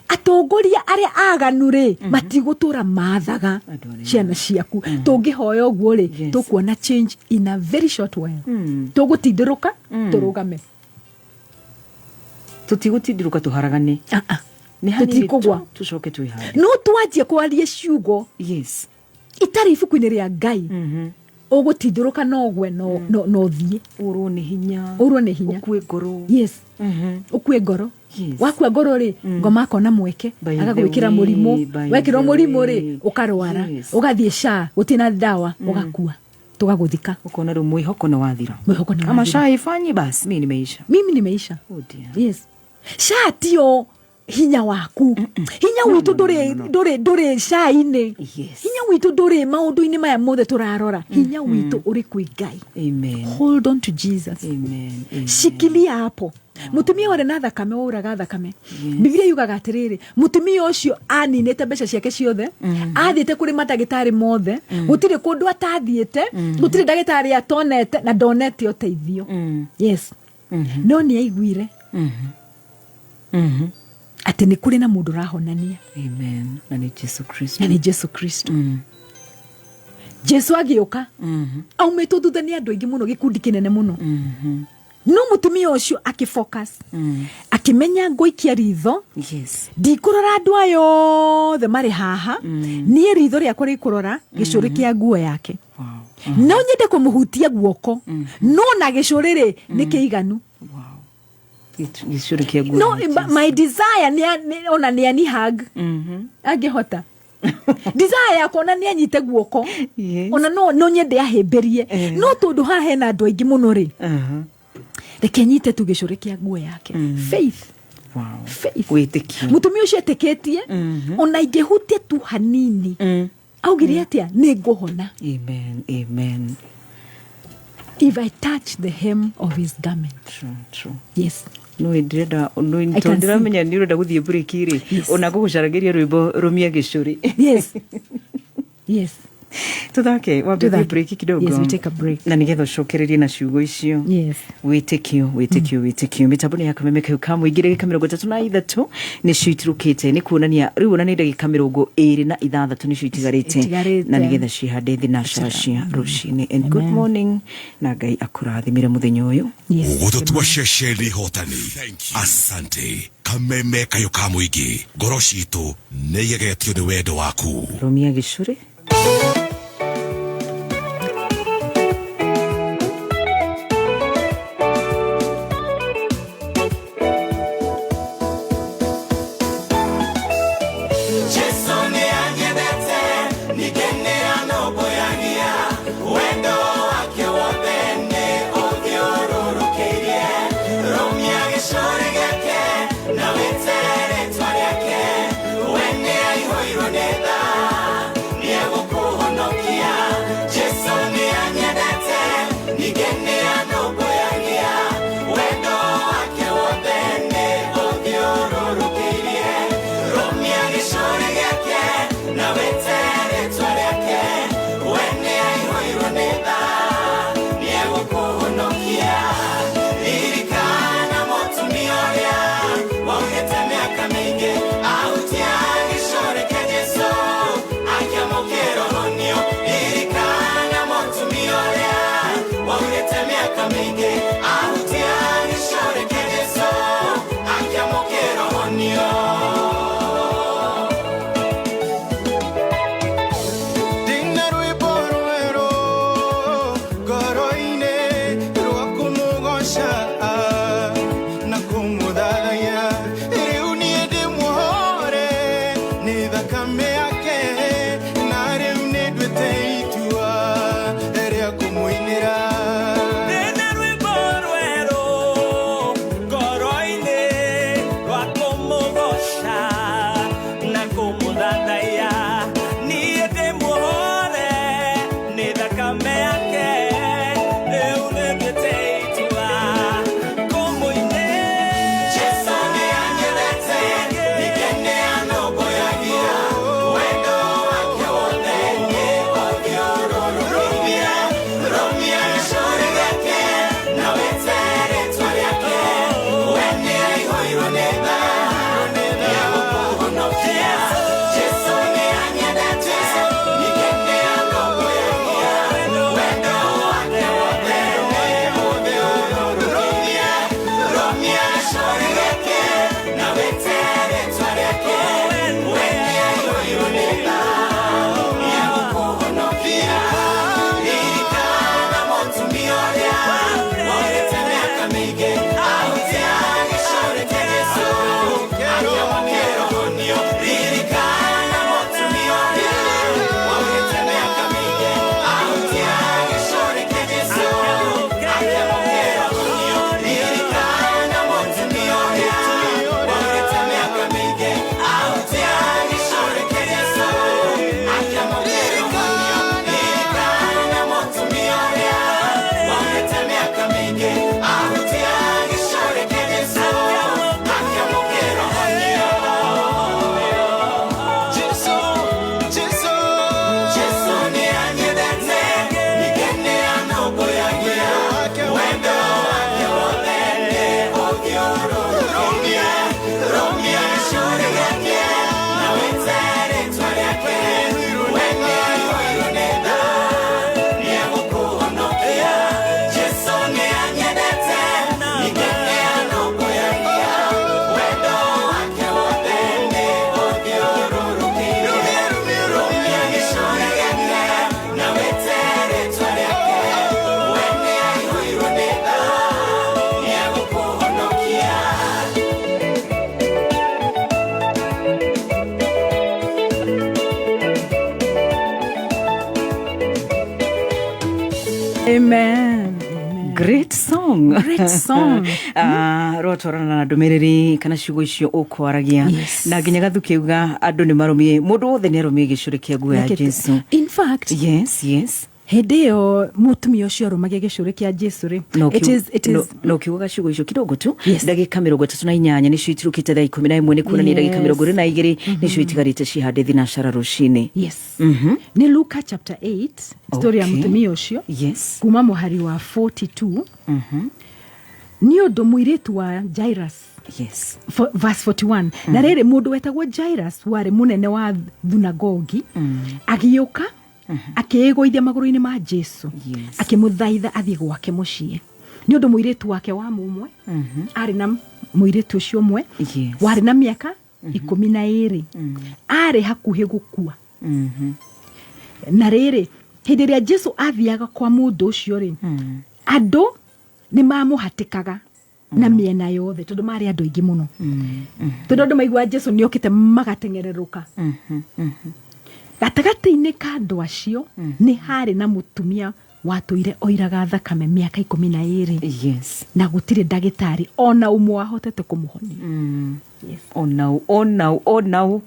Atongoria arĩa aganu rĩ, matigũtũra mathaga Andũ arĩa- ciana ciaku. Tũngĩhoya ũguo rĩ, tũkuona change in a very short while. Tũgũtindĩrũka tũrũgame. Tũtigũtindirũka tũharagane. Ah, ah. Nĩ hanini. Tũtikũgwa. Tũcoke twĩhande. No twanjie kwaria ciugo itarĩ ibuku-inĩ rĩa Ngai, ũgũtindũrũka no ũgwe, no ũthiĩ. Ũrwo nĩ hinya. Ũrwo nĩ hinya. Ũkue ngoro. Yes, ũkue ngoro. Wakua ngoro rĩ, ngoma akona mweke By the agagwĩkĩra way, mũrimũ. by Wekĩrwo the mũrimũ way. rĩ, ũkarwara, ũgathiĩ SHA, gũtirĩ na ndawa, ũgakua, tũgagũthika. Ũkona rĩu mwĩhoko nĩ wathira. Mwĩhoko nĩ Kama wathira. SHA ifanyi, basi mi nimeisha. Mimi nimeisha. Oh dear. Yes, SHA tio hinya waku. Hinya witũ ndũrĩ SHA-inĩ. Hinya witũ ndũrĩ maũndũ-inĩ maya mothe tũrarora. Hinya witũ ũrĩ kwĩ Ngai. Amen. Hold on to Jesus. Amen. Amen. Shikilia hapo. Mutumia ũrĩ na thakame, wauraga thakame, Bibilia yugaga atĩrĩrĩ, mutumia ũcio aninĩte mbeca ciake ciothe, athiĩte kũrĩ mandagĩtarĩ mothe, gũtirĩ kũndũ atathiĩte, gũtirĩ ndagĩtarĩ atonete na ndonete ũteithio. Yes, no nĩ aiguire atĩ nĩ kũrĩ na mũndũ ũrahonania. Amen. Na nĩ Jesu Kristo. Na nĩ Jesu Kristo. Jesu agĩũka aumĩtwo thutha nĩ andũ aingĩ mũno, gĩkundi kĩnene mũno, no mũtumia ũcio akĩfocus, akĩmenya ngũikia ritho, ndikũrora andũ aya othe marĩ haha, niĩ ritho rĩakwa rĩkũrora gĩcũrĩ kĩa nguo yake. No nyende kũmũhutia guoko, no na gĩcũrĩ rĩ, nĩ kĩiganu. Gĩcũrĩ kĩa nguo No ya my desire ona nĩ ani hug angĩhota. Desire yakwa ona nĩ anyite guoko. Ona no nyende ahĩmbĩrie, no tondũ haha hena andũ aingĩ mũno rĩ, reke nyite tu gĩcũrĩ kĩa nguo yake. Faith. Faith. Wĩtĩkio. Mũtumia ũcio etĩkĩtie ona ingĩhutia tu hanini, augire atĩa? Nĩ ngũhona. Amen. Amen. If I touch the hem of his garment. True, true. Yes. No ndĩrenda I can tondũ ndĩramenya nĩ ũrenda gũthiĩ break rĩ, ona ngũgũcaragĩria rwĩmbo "Rũmia Gĩcũrĩ". Yes. Tuthake wambe Tuthake. break kidogo. Yes, we take a break. Na nigetha ũcokererie na ciugo icio. Wĩtĩkio, wĩtĩkio, wĩtĩkio. Mĩtambo-inĩ ya Kameme kau ka mũingĩ, ndagĩka 36 nĩcio itirũkĩte, nĩ kuonania rĩu ona nĩ ndagĩka 26 nĩcio itigarĩte Itigarĩte. na nĩgetha cihande thinacara cia rũcinĩ. And good morning, na Ngai akũrathimire mũthenya ũyũ. Gũtũtua ceceni hotani. Asante Kameme kayũ ka mũingĩ, ngoro citũ nĩ igegetio nĩ wendo waku. "Rũmia Gĩcũrĩ". Jesu nĩ anyendete, ningĩ nĩ anũmbũyagia, wendo wake wothe nĩ ũthiũrũrũkĩirie. Rũmia gĩcũrĩ gĩake na wĩte rĩtwa rĩake, we nĩ aihũirwo nĩ tha, nĩ egũkũhonokia. Jesu nĩ anyendete, ningĩ nĩ anũmbũyagia, wendo wake wothe nĩ ũthiũrũrũkĩirie. Rũmia gĩcũrĩ gĩake na wĩte rĩtwa rĩake, we nĩ aihũirwo nĩ tha, nĩ egũkũhonokia. Ririkana mũtumia ũrĩa waugĩte mĩaka mĩingĩ, ahutia gĩcũrĩ kĩa Jesũ akĩamũkĩra ũhonio. Ririkana mũtumia ũrĩa waugĩte mĩaka mĩingĩ, ahutia gĩcũrĩ kĩa Jesũ akĩamũkĩra ũhonio. Ndĩna rwĩmbo rwerũ ngoro-inĩ rwa kũmũgoca na kũmũthathaiya. Rĩu niĩ ndĩmuohore nĩ thakame yake, na rĩu nĩ nduĩte itua rĩa kũmũinĩra. Ndĩna rwĩmbo rwerũ ngoro-inĩ rwa kũmũgoca na kũmũthathaiya. Niĩ ndĩmuohore nĩ thakame yake, rĩu nĩ nduĩte itua kũmũinĩra. Jesu nĩ anyendete, ningĩ nĩ anũmbũyagia, Amen. Amen. Great song. Great song. Ah, rwatwarana na ndũmĩrĩri kana ciugo icio ũkwaragia. Yes. Na nginya gathukiuga andũ nĩ marũmie, mũndũ wothe nĩ arũmie gĩcũrĩ kĩa nguo ya Jesu. In fact, Yes. hĩndĩ ĩyo mũtumia ũcio arũmagia gĩcũrĩ kĩa Jesu rĩ, it is No kiugaga ciugo icio kidogo tu. Yes. Ndagĩka 38 nĩcio itirũkĩte thaa 11, nĩ kuonania ndagĩka 22 nĩcio itigarĩte cihande thinacara rũcinĩ. Yes, nĩ Luka chapter 8, story ya mũtumia ũcio, kuma mũhari wa 42, nĩ ũndũ mũirĩtu wa Jairus, verse 41, na rĩrĩ, mũndũ wetagwo Jairus, warĩ mũnene wa thunagogi, agĩũka akĩĩgũithia magũrũ-inĩ ma Jesu, akĩmũthaitha athiĩ gwake mũciĩ, nĩ ũndũ mũirĩtu wake wa mũmwe, arĩ na mũirĩtu ũcio ũmwe warĩ na mĩaka 12, arĩ hakuhĩ gũkua. Na rĩrĩ, hĩndĩ ĩrĩa Jesu athiaga kwa mũndũ ũcio rĩ, andũ nĩ mamũhatĩkaga na mĩena yothe, tondũ marĩ andũ aingĩ mũno, tondũ andũ maigua Jesu nĩ okĩte magateng'ererũka. Gatagatĩ-inĩ ka andũ acio nĩ harĩ na mũtumia watũire oiraga thakame mĩaka 12, na gũtirĩ ndagĩtarĩ ona ũmwe wahotete kũmũhonia. Yes. Onau, onau, onau.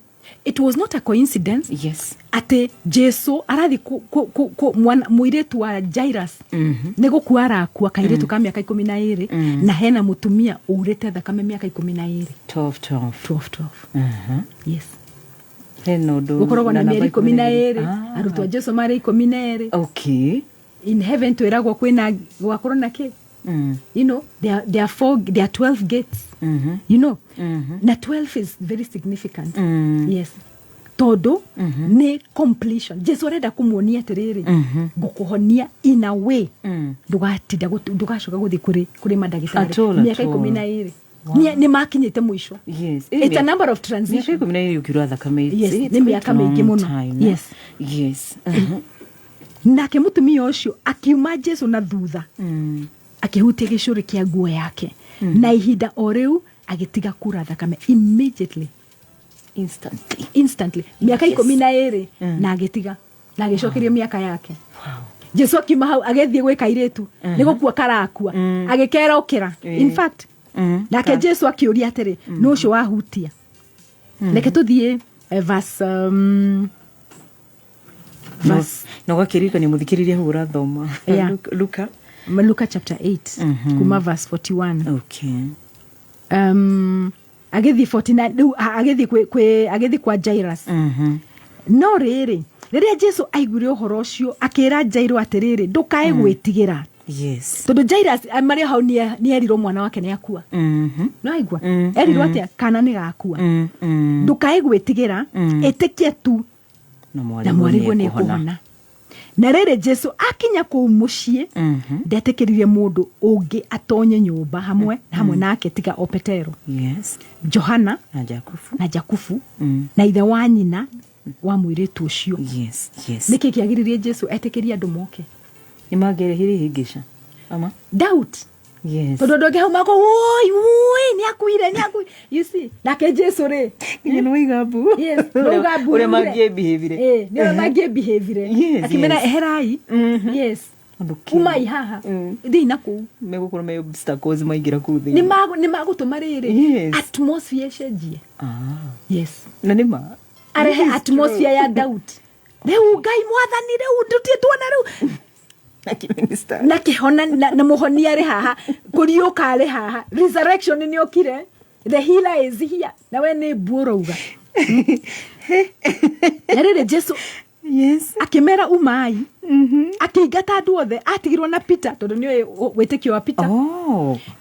It was not a coincidence atĩ Jesu arathiĩ mũirĩtu wa Jairus nĩ gũkua arakua, kairĩtu ka mĩaka 12, na hena mũtumia urĩte thakame mĩaka 12. 12 12. 12 12. Yes. Hena ũndũ. Gũkoragwo na namba mĩeri 12. Ah. Arutwo a Jesu marĩ 12. In heaven twĩragwo kwĩna gwakorwo na kĩ, there are four, there are 12 gates, na 12 is very significant. Yes, tondũ nĩ completion. Jesu arenda kũmuonia atĩrĩrĩ, ngũkũhonia in a way ndũgatinda ndũgacoka gũthiĩ kũrĩ At mandagĩtarĩ. all, at Mĩaka all. 12 nĩ makinyĩte mũico. It's a number of Mĩaka transition. 12 ũkiura thakame. Yes, It's nĩ mĩaka quite mĩingĩ long mũno. time. Yes. Nake mũtumia ũcio akiuma Jesu na thutha, akĩhutia gĩcũrĩ kĩa nguo yake, na ihinda o rĩu agĩtiga kura thakame, immediately. Instantly. Instantly. Mĩaka 12, na agĩtiga na agĩcokerio mĩaka yake. Jesu akiuma hau agĩthiĩ gwĩ kairĩtu nĩ gũkua karakua, agĩkera ũkĩra. In fact, nake Jesu akĩũria atĩrĩ, nũ ũcio wahutia? Reke tũthiĩ verse verse Na ũgakĩririkania mũthikĩrĩria hau ũrathoma. Yeah. Luka. Luka chapter 8, kuma verse 41. Agĩthiĩ 49 rĩu, agĩthiĩ agĩthiĩ kwa Jairus. No rĩrĩ, rĩrĩa Jesu aiguire ũhoro ũcio, akĩra Jairo atĩrĩrĩ, ndũkae gwĩtigĩra, tondũ Jairus marĩ hau nĩ erirwo mwana wake nĩ akua. No aigua erirwo atĩa? Kana nĩ gakua. Ndũkae gwĩtigĩra, ĩtĩkia tu, na na mwarĩguo nĩ ekũhona. Na rĩrĩ, Jesu akinya kũu mũciĩ, ndetĩkĩririe mũndũ ũngĩ atonye nyũmba hamwe nake tiga o Petero, Johana, na Jakubu, na Jakubu, na ithe wa nyina wa mũirĩtu ũcio. Nĩkĩ kĩagiririe Jesu etĩkĩrie andũ moke? Nĩ mangĩrehire ihĩngĩca ama Doubt. Tondũ andũ angĩ hau mako, woi woi, nĩ akuire, nĩ akuire, you see. Nake Jesu rĩ, Nginya nĩ waiga mbu. Yes, nĩwauga mbu. Ũrĩa mangĩebehĩvire. Ĩ, nĩ ũrĩa mangĩebehĩvire. Akĩmera, eherai, yes, Ũndũ kĩ? umai haha, thiĩ na kũu. Megũkorwo me obstacles maingĩra kũu nĩ thĩinĩ. Nĩ magũtũma rĩrĩ, atmosphere ĩcenjie. Yes. Na nĩ ma. Arehe atmosphere ya doubt. Rĩu Ngai mwathani, rĩu ndutie tuona rĩu Na kĩminista. Na kĩhona na mũhonia arĩ haha, kũriũka arĩ haha, resurrection nĩ okire, the healer is here, na we nĩ mbu ũrauga. Na rĩrĩ, Jesu akĩmera, umai, akĩingata andũ othe, atigirwo na Peter, tondũ nĩoĩ wĩtĩkio wa Peter,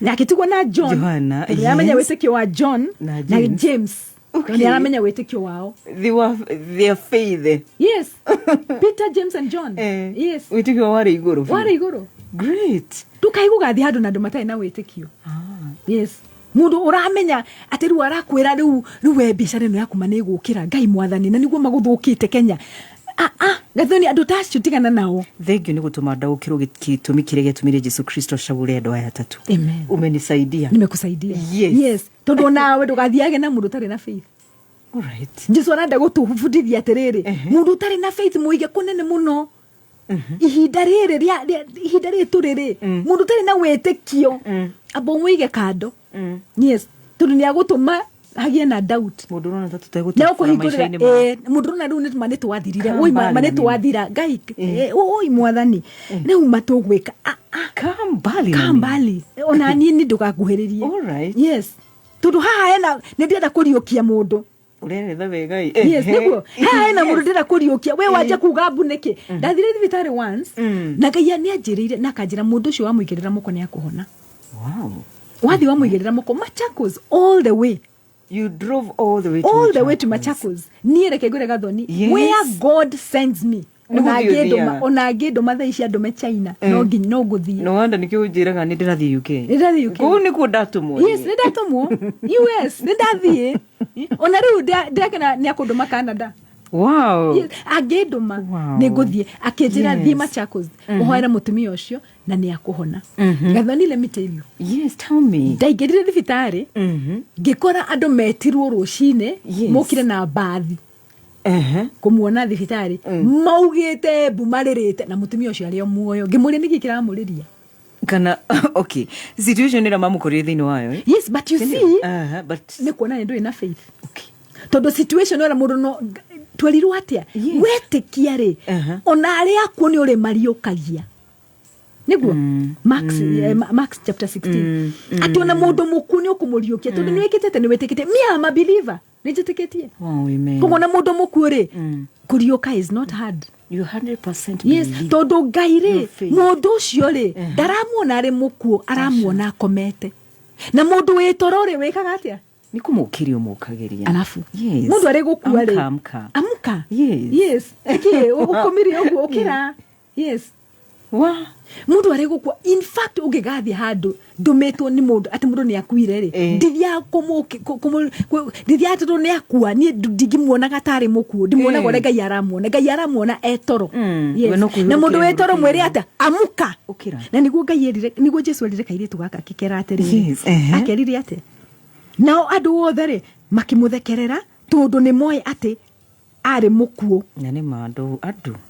na akĩtigwo na John, Johana, tondũ nĩaramenya wĩtĩkio wa John, na na James. James, tondũ nĩaramenya wĩtĩkio wao. They were their faith. Yes, Peter, James and John. Yes. Wĩtĩkio wao warĩ igũrũ biũ. Warĩ igũrũ. Great. Ndũkae gũgathiĩ handũ na andũ matarĩ na wĩtĩkio. Yes, mũndũ ũramenya atĩ rĩu arakwĩra, rĩu we biacara ĩno yakuma nĩ ĩgũkĩra, Ngai mwathani, na nĩguo magũthũkĩte Kenya. Ah ah, Gathoni, andũ ta acio tigana nao. Thengiũ nĩ gũtũma ndaũkĩrwo gĩtũmi kĩrĩa gĩatũmire Jesu Kristo acagũre andũ aya atatũ. Amen. Umenisaidia. Nimekusaidia. Yes. Yes, tondũ onawe ndũgathiage na mũndũ ũtarĩ na faith. Alright. Jesu arenda gũtũbundithia atĩrĩrĩ, mũndũ ũtarĩ na faith mũige kũnene mũno. Ihinda rĩrĩ ihinda rĩrĩ tũrĩ rĩ, mũndũ ũtarĩ na wĩtĩkio amba ũmũige kando. Yes, tondũ nĩ agũtũma hagĩe na doubt. Mũndũ ũrona ta na tũtegũtũra ũkũhingũrĩra maica-inĩ ma mũndũ ũrona rĩu nĩ ma nĩ twathirire. Kaa Oi, ma mbali ma na nĩ mimi. twathira Ngai, oi mwathani, rĩu matũgwĩka. Ah, ah. Kaa mbali na Kaa mimi. mbali, ona niĩ nĩ ndũgakuhĩrĩrie. Alright. Yes, tondũ haha hena nĩ ndĩrenda kũriũkia mũndũ. Ũreretha wega ĩ. Yes, nĩguo haha hena mũndũ ndĩrenda kũriũkia, we wanja kuga mbu nĩkĩ? Ndathire thibitarĩ once na Ngai nĩ anjĩrĩire na akanjĩra mũndũ ũcio wamũigĩrĩra moko nĩ akũhona. Wathiĩ wamũigĩrĩra moko, Machakos all the way. You drove all the way to All the way to Machakos. Machakos. Niĩ reke ngwĩre Gathoni, where God sends me. Nĩ Ona gũthiĩ angĩndũma ũthiaga. ona angĩndũma thaa ici andũme China, no nginya no ngũthiĩ. No wonder nĩkĩo ũnjĩraga nĩ ndĩrathiĩ UK. Nĩ ndĩrathiĩ UK. Kũu nĩkuo ndatũmwo. Yes, nĩ ndatũmwo US, nĩ ndathiĩ. Ona rĩu ndĩrakena nĩ akũndũma Canada. Yes, angĩndũma nĩ ngũthiĩ. Akĩnjĩra thiĩ Machakos ũhoere mũtumia ũcio na nĩ akũhona. Gathoni, let me tell you. Yes, tell me. Ndaingĩrire thibitarĩ ngĩkora andũ metirwo rũcinĩ, mokire na mbathi kũmuona thibitarĩ, maugĩte mbu marĩrĩte na mũtumia ũcio arĩ o muoyo. Ngĩmũria nĩkĩ kĩramũrĩria. Kana okay, situation ĩrĩa mamũkorire thĩinĩ wayo, eh? Yes, but you see, But nĩ kuona nĩ ndũrĩ na faith, tondũ situation ĩrĩa mũndũ no twerirwo atĩa, wetĩkia rĩ, ona arĩa akuũ nĩ ũrĩ mariũkagia. Nĩguo Max, Max chapter 16, atĩ ona mũndũ mũkuũ nĩ ũkũmũriũkia tondũ nĩ wĩkĩte atĩ nĩ wĩtĩkĩtie. Me am a believer, nĩ njĩtĩkĩtie. Wow, amen. Koguo na mũndũ mũkuũ rĩ, kũriũka is not hard. You 100% Yes, believe. tondũ Ngai rĩ, Your faith. mũndũ ũcio rĩ, ndaramuona arĩ mũkuũ, aramuona akomete. Na mũndũ wĩ toro rĩ, wĩkaga atĩa? Nĩ kũmũkĩria ũmũkagĩria. Alafu Yes. mũndũ arĩ gũkua rĩ, Amka, amka. Amka. Yes. Yes, ĩkĩ ũkomire ũguo, ũkĩra. Yes. Wa. Mũndũ arĩ gũkua, in fact ũngĩgathiĩ handũ ndũmĩtwo nĩ mũndũ atĩ mũndũ nĩ akuire rĩ, ndithiaga ndithiaga tondũ nĩ akua. Niĩ ndingĩmuonaga tarĩ mũkuũ, ndimuonaga ũrĩa Ngai aramuona. Ngai aramuona e toro. Yes. We no Na mũndũ wĩ toro kwĩhurũkĩra. mwĩre atĩa? Amuka. Ũkĩra. Na nĩguo Ngai erire, nĩguo Jesu erire kairĩtu gaka akĩkera atĩrĩrĩ, Yes, ehe. akerire atĩ nao andũ othe rĩ makĩmũthekerera tondũ nĩ moĩ atĩ arĩ mũkuũ. Na nĩ ma andũ.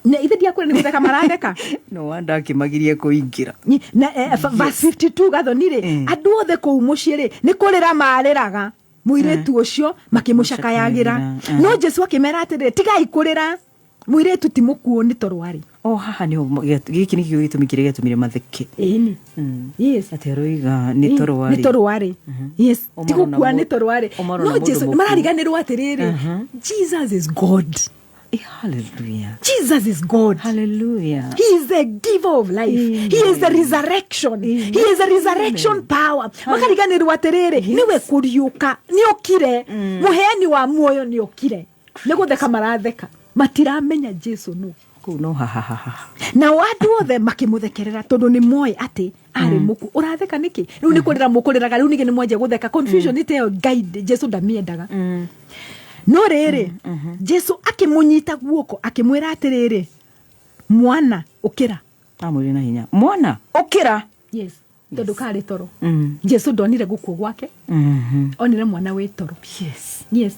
Na ithe ndiakwĩra nĩ gũtheka maratheka. No wonder akĩmagirie kũingĩra. Na verse 52, Gathoni rĩ, andũ othe kũu mũciĩ rĩ, nĩ kũrĩra marĩraga mũirĩtu ũcio makĩmũcakayagĩra. Makĩmũcakayagĩra. No Jesu akĩmera atĩrĩrĩ, tigai kũrĩra, mũirĩtu ti mũkuũ, nĩ toro arĩ. O haha nĩho gĩkĩ nĩkĩo gĩtũmi kĩrĩa gĩatũmire matheke. Ĩni, yes. Atĩ aroiga nĩ toro Nĩ warĩ. toro warĩ. Yes, O ti marona gũkua, nĩ toro warĩ. o marona No mũndũ Jesu mũkuũ. marariganĩrwo atĩrĩrĩ, Jesus is God. Hallelujah. Jesus is God. Hallelujah. He is the giver of life. He is the resurrection. He is the resurrection power. Makariganĩrwo atĩrĩrĩ, nĩwe kũriũka, nĩ okire. Mũheani wa muoyo nĩ okire. Nĩ gũtheka maratheka. Matiramenya Jesu nũ. Kũu no hahahaha. Nao andũ othe makĩmũthekerera tondũ nĩ moĩ atĩ arĩ mũkuũ. Ũratheka nĩkĩ? Rĩu nĩ kũrĩra mũkũrĩraga, rĩu ningĩ nĩ mwanjia gũtheka. Confusion ĩte ĩyo Ngai Jesu ndamĩendaga. No rĩrĩ, Jesu akĩmũnyita guoko akĩmwĩra atĩrĩrĩ, mwana, ũkĩra. Amwĩrire na hinya, mwana, ũkĩra. Yes, tondũ karĩ toro. Jesu ndonire gũkua gwake, onire mwana wĩ toro. Yes,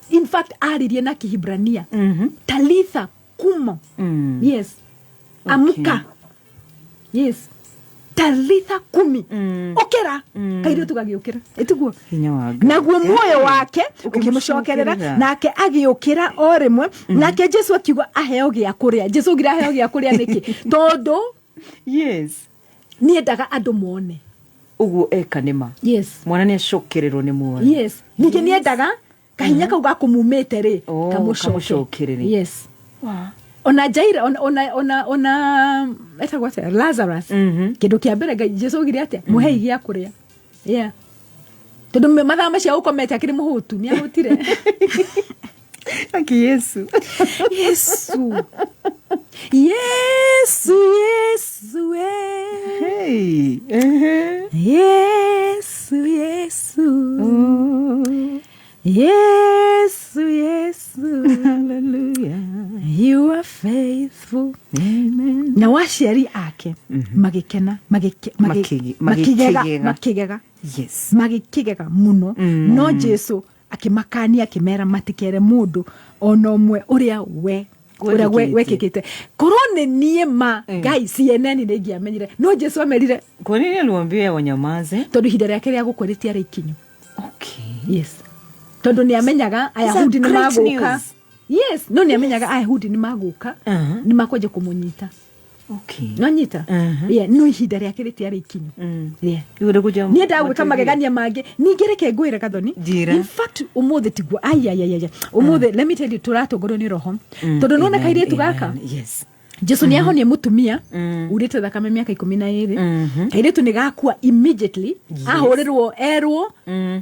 in fact aririe na Kihibrania, talitha kumo. Yes, amuka. Yes, talitha kumi, ũkĩra. Kairĩtu gagĩũkĩra, ĩtiguo? Hinya wa Ngai. Naguo muoyo wake ũkĩmũcokerera. Ũkĩmũcokerera. Nake agĩũkĩra o rĩmwe. Nake Jesu akiuga aheo gĩa kũrĩa. Jesu augire aheo gĩa kũrĩa nĩkĩ? Tondũ niendaga andũ mone Ũguo eka nĩ ma. Mwana nĩ acokererwo nĩ muoyo. Yes, ningĩ niendaga kahinya kau gakumumĩte rĩ, Oh, kamũcoke. kamũcokerere. Yes, ona Jaira, ona etagwo atĩa, Lazarus, kĩndũ kĩa mbere Ngai Jesu augire atĩa? Mũhei gĩa kũrĩa. Yeah, tondũ mathaa macio ũkomete akĩrĩ mũhũtu, nĩ ahũtire. Aki Yesu. Yesu, Yesu, Yesu, eh. Hey. Ehe. Yesu, Yesu. Oh. Yesu, Yesu. Hallelujah. You are faithful. Amen. Nao aciari ake magĩkena, makĩgega. Makĩgega. Makĩgega. Magĩkĩgega mũno. No Jesu akĩmakania akĩmera matikere mũndũ ona ũmwe ũrĩa we Ũrĩa Gwekĩkĩte. gwekĩkĩte. Korwo nĩ niĩ ma Ngai, CNN nĩ ingĩamenyire, no Jesu amerire. Kwa nini aliwaambia wanyamaze? Tondũ ihinda rĩake rĩa gũkua rĩtiarĩ ikinyu. Yes, tondũ nĩ amenyaga Ayahudi nĩ Great magũka. news. Yes, no nĩ amenyaga Ayahudi nĩ magũka, nĩ makwenja kũmũnyita. Nonyita. Yeah, no ihinda rĩake rĩtiarĩ ikinyu. Yeah. Iwe kuja. Niĩ ndagwĩka magegania mangĩ. Ningĩ reke ngwĩre, Gathoni. Njĩra. In fact, ũmũthĩ tiguo, aiaiaia, ũmũthĩ, let me tell you, tũratongorio nĩ Roho, tondũ nona kairĩtu gaka, Jesu nĩ ahonie mũtumia urĩte thakame mĩaka 12. Kairĩtu nĩ gakua immediately. Ahũrĩrwo, erwo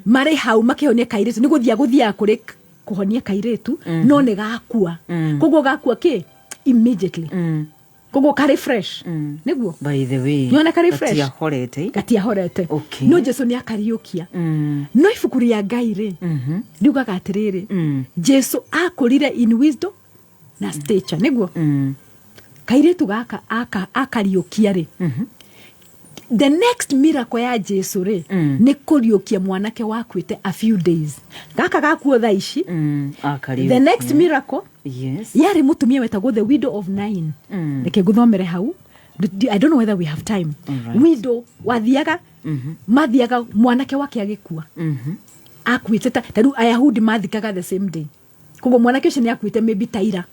marĩ hau makĩhonia kairĩtu, nĩ gũthia gũthiaga kũrĩ kũhonia kairĩtu, no nĩ gakua. Koguo gakua kĩ immediately, koguo karĩ fresh nĩguo. By the way, Nĩwona karĩ fresh? Gatiahorete. Gatiahorete. No Jesu nĩ akariũkia. No ibuku rĩa Ngai rĩ, riugaga atĩrĩrĩ, Jesu akũrire in wisdom na stature, nĩguo kairĩtu gaka akariũkia rĩ, the next miracle ya Jesu rĩ, nĩ kũriũkia mwanake wakuĩte a few days. Gaka gakuo thaa ici. Akariũkia. The next miracle yarĩ mũtumia wetagwo the widow of Nain. Reke ngũthomere hau. I don't know whether we have time. Alright. Widow wathiaga, mathiaga mwanake wake agĩkua, akuĩte ta rĩu Ayahudi mathikaga the same day, koguo mwanake ũcio nĩ akuĩte maybe taira.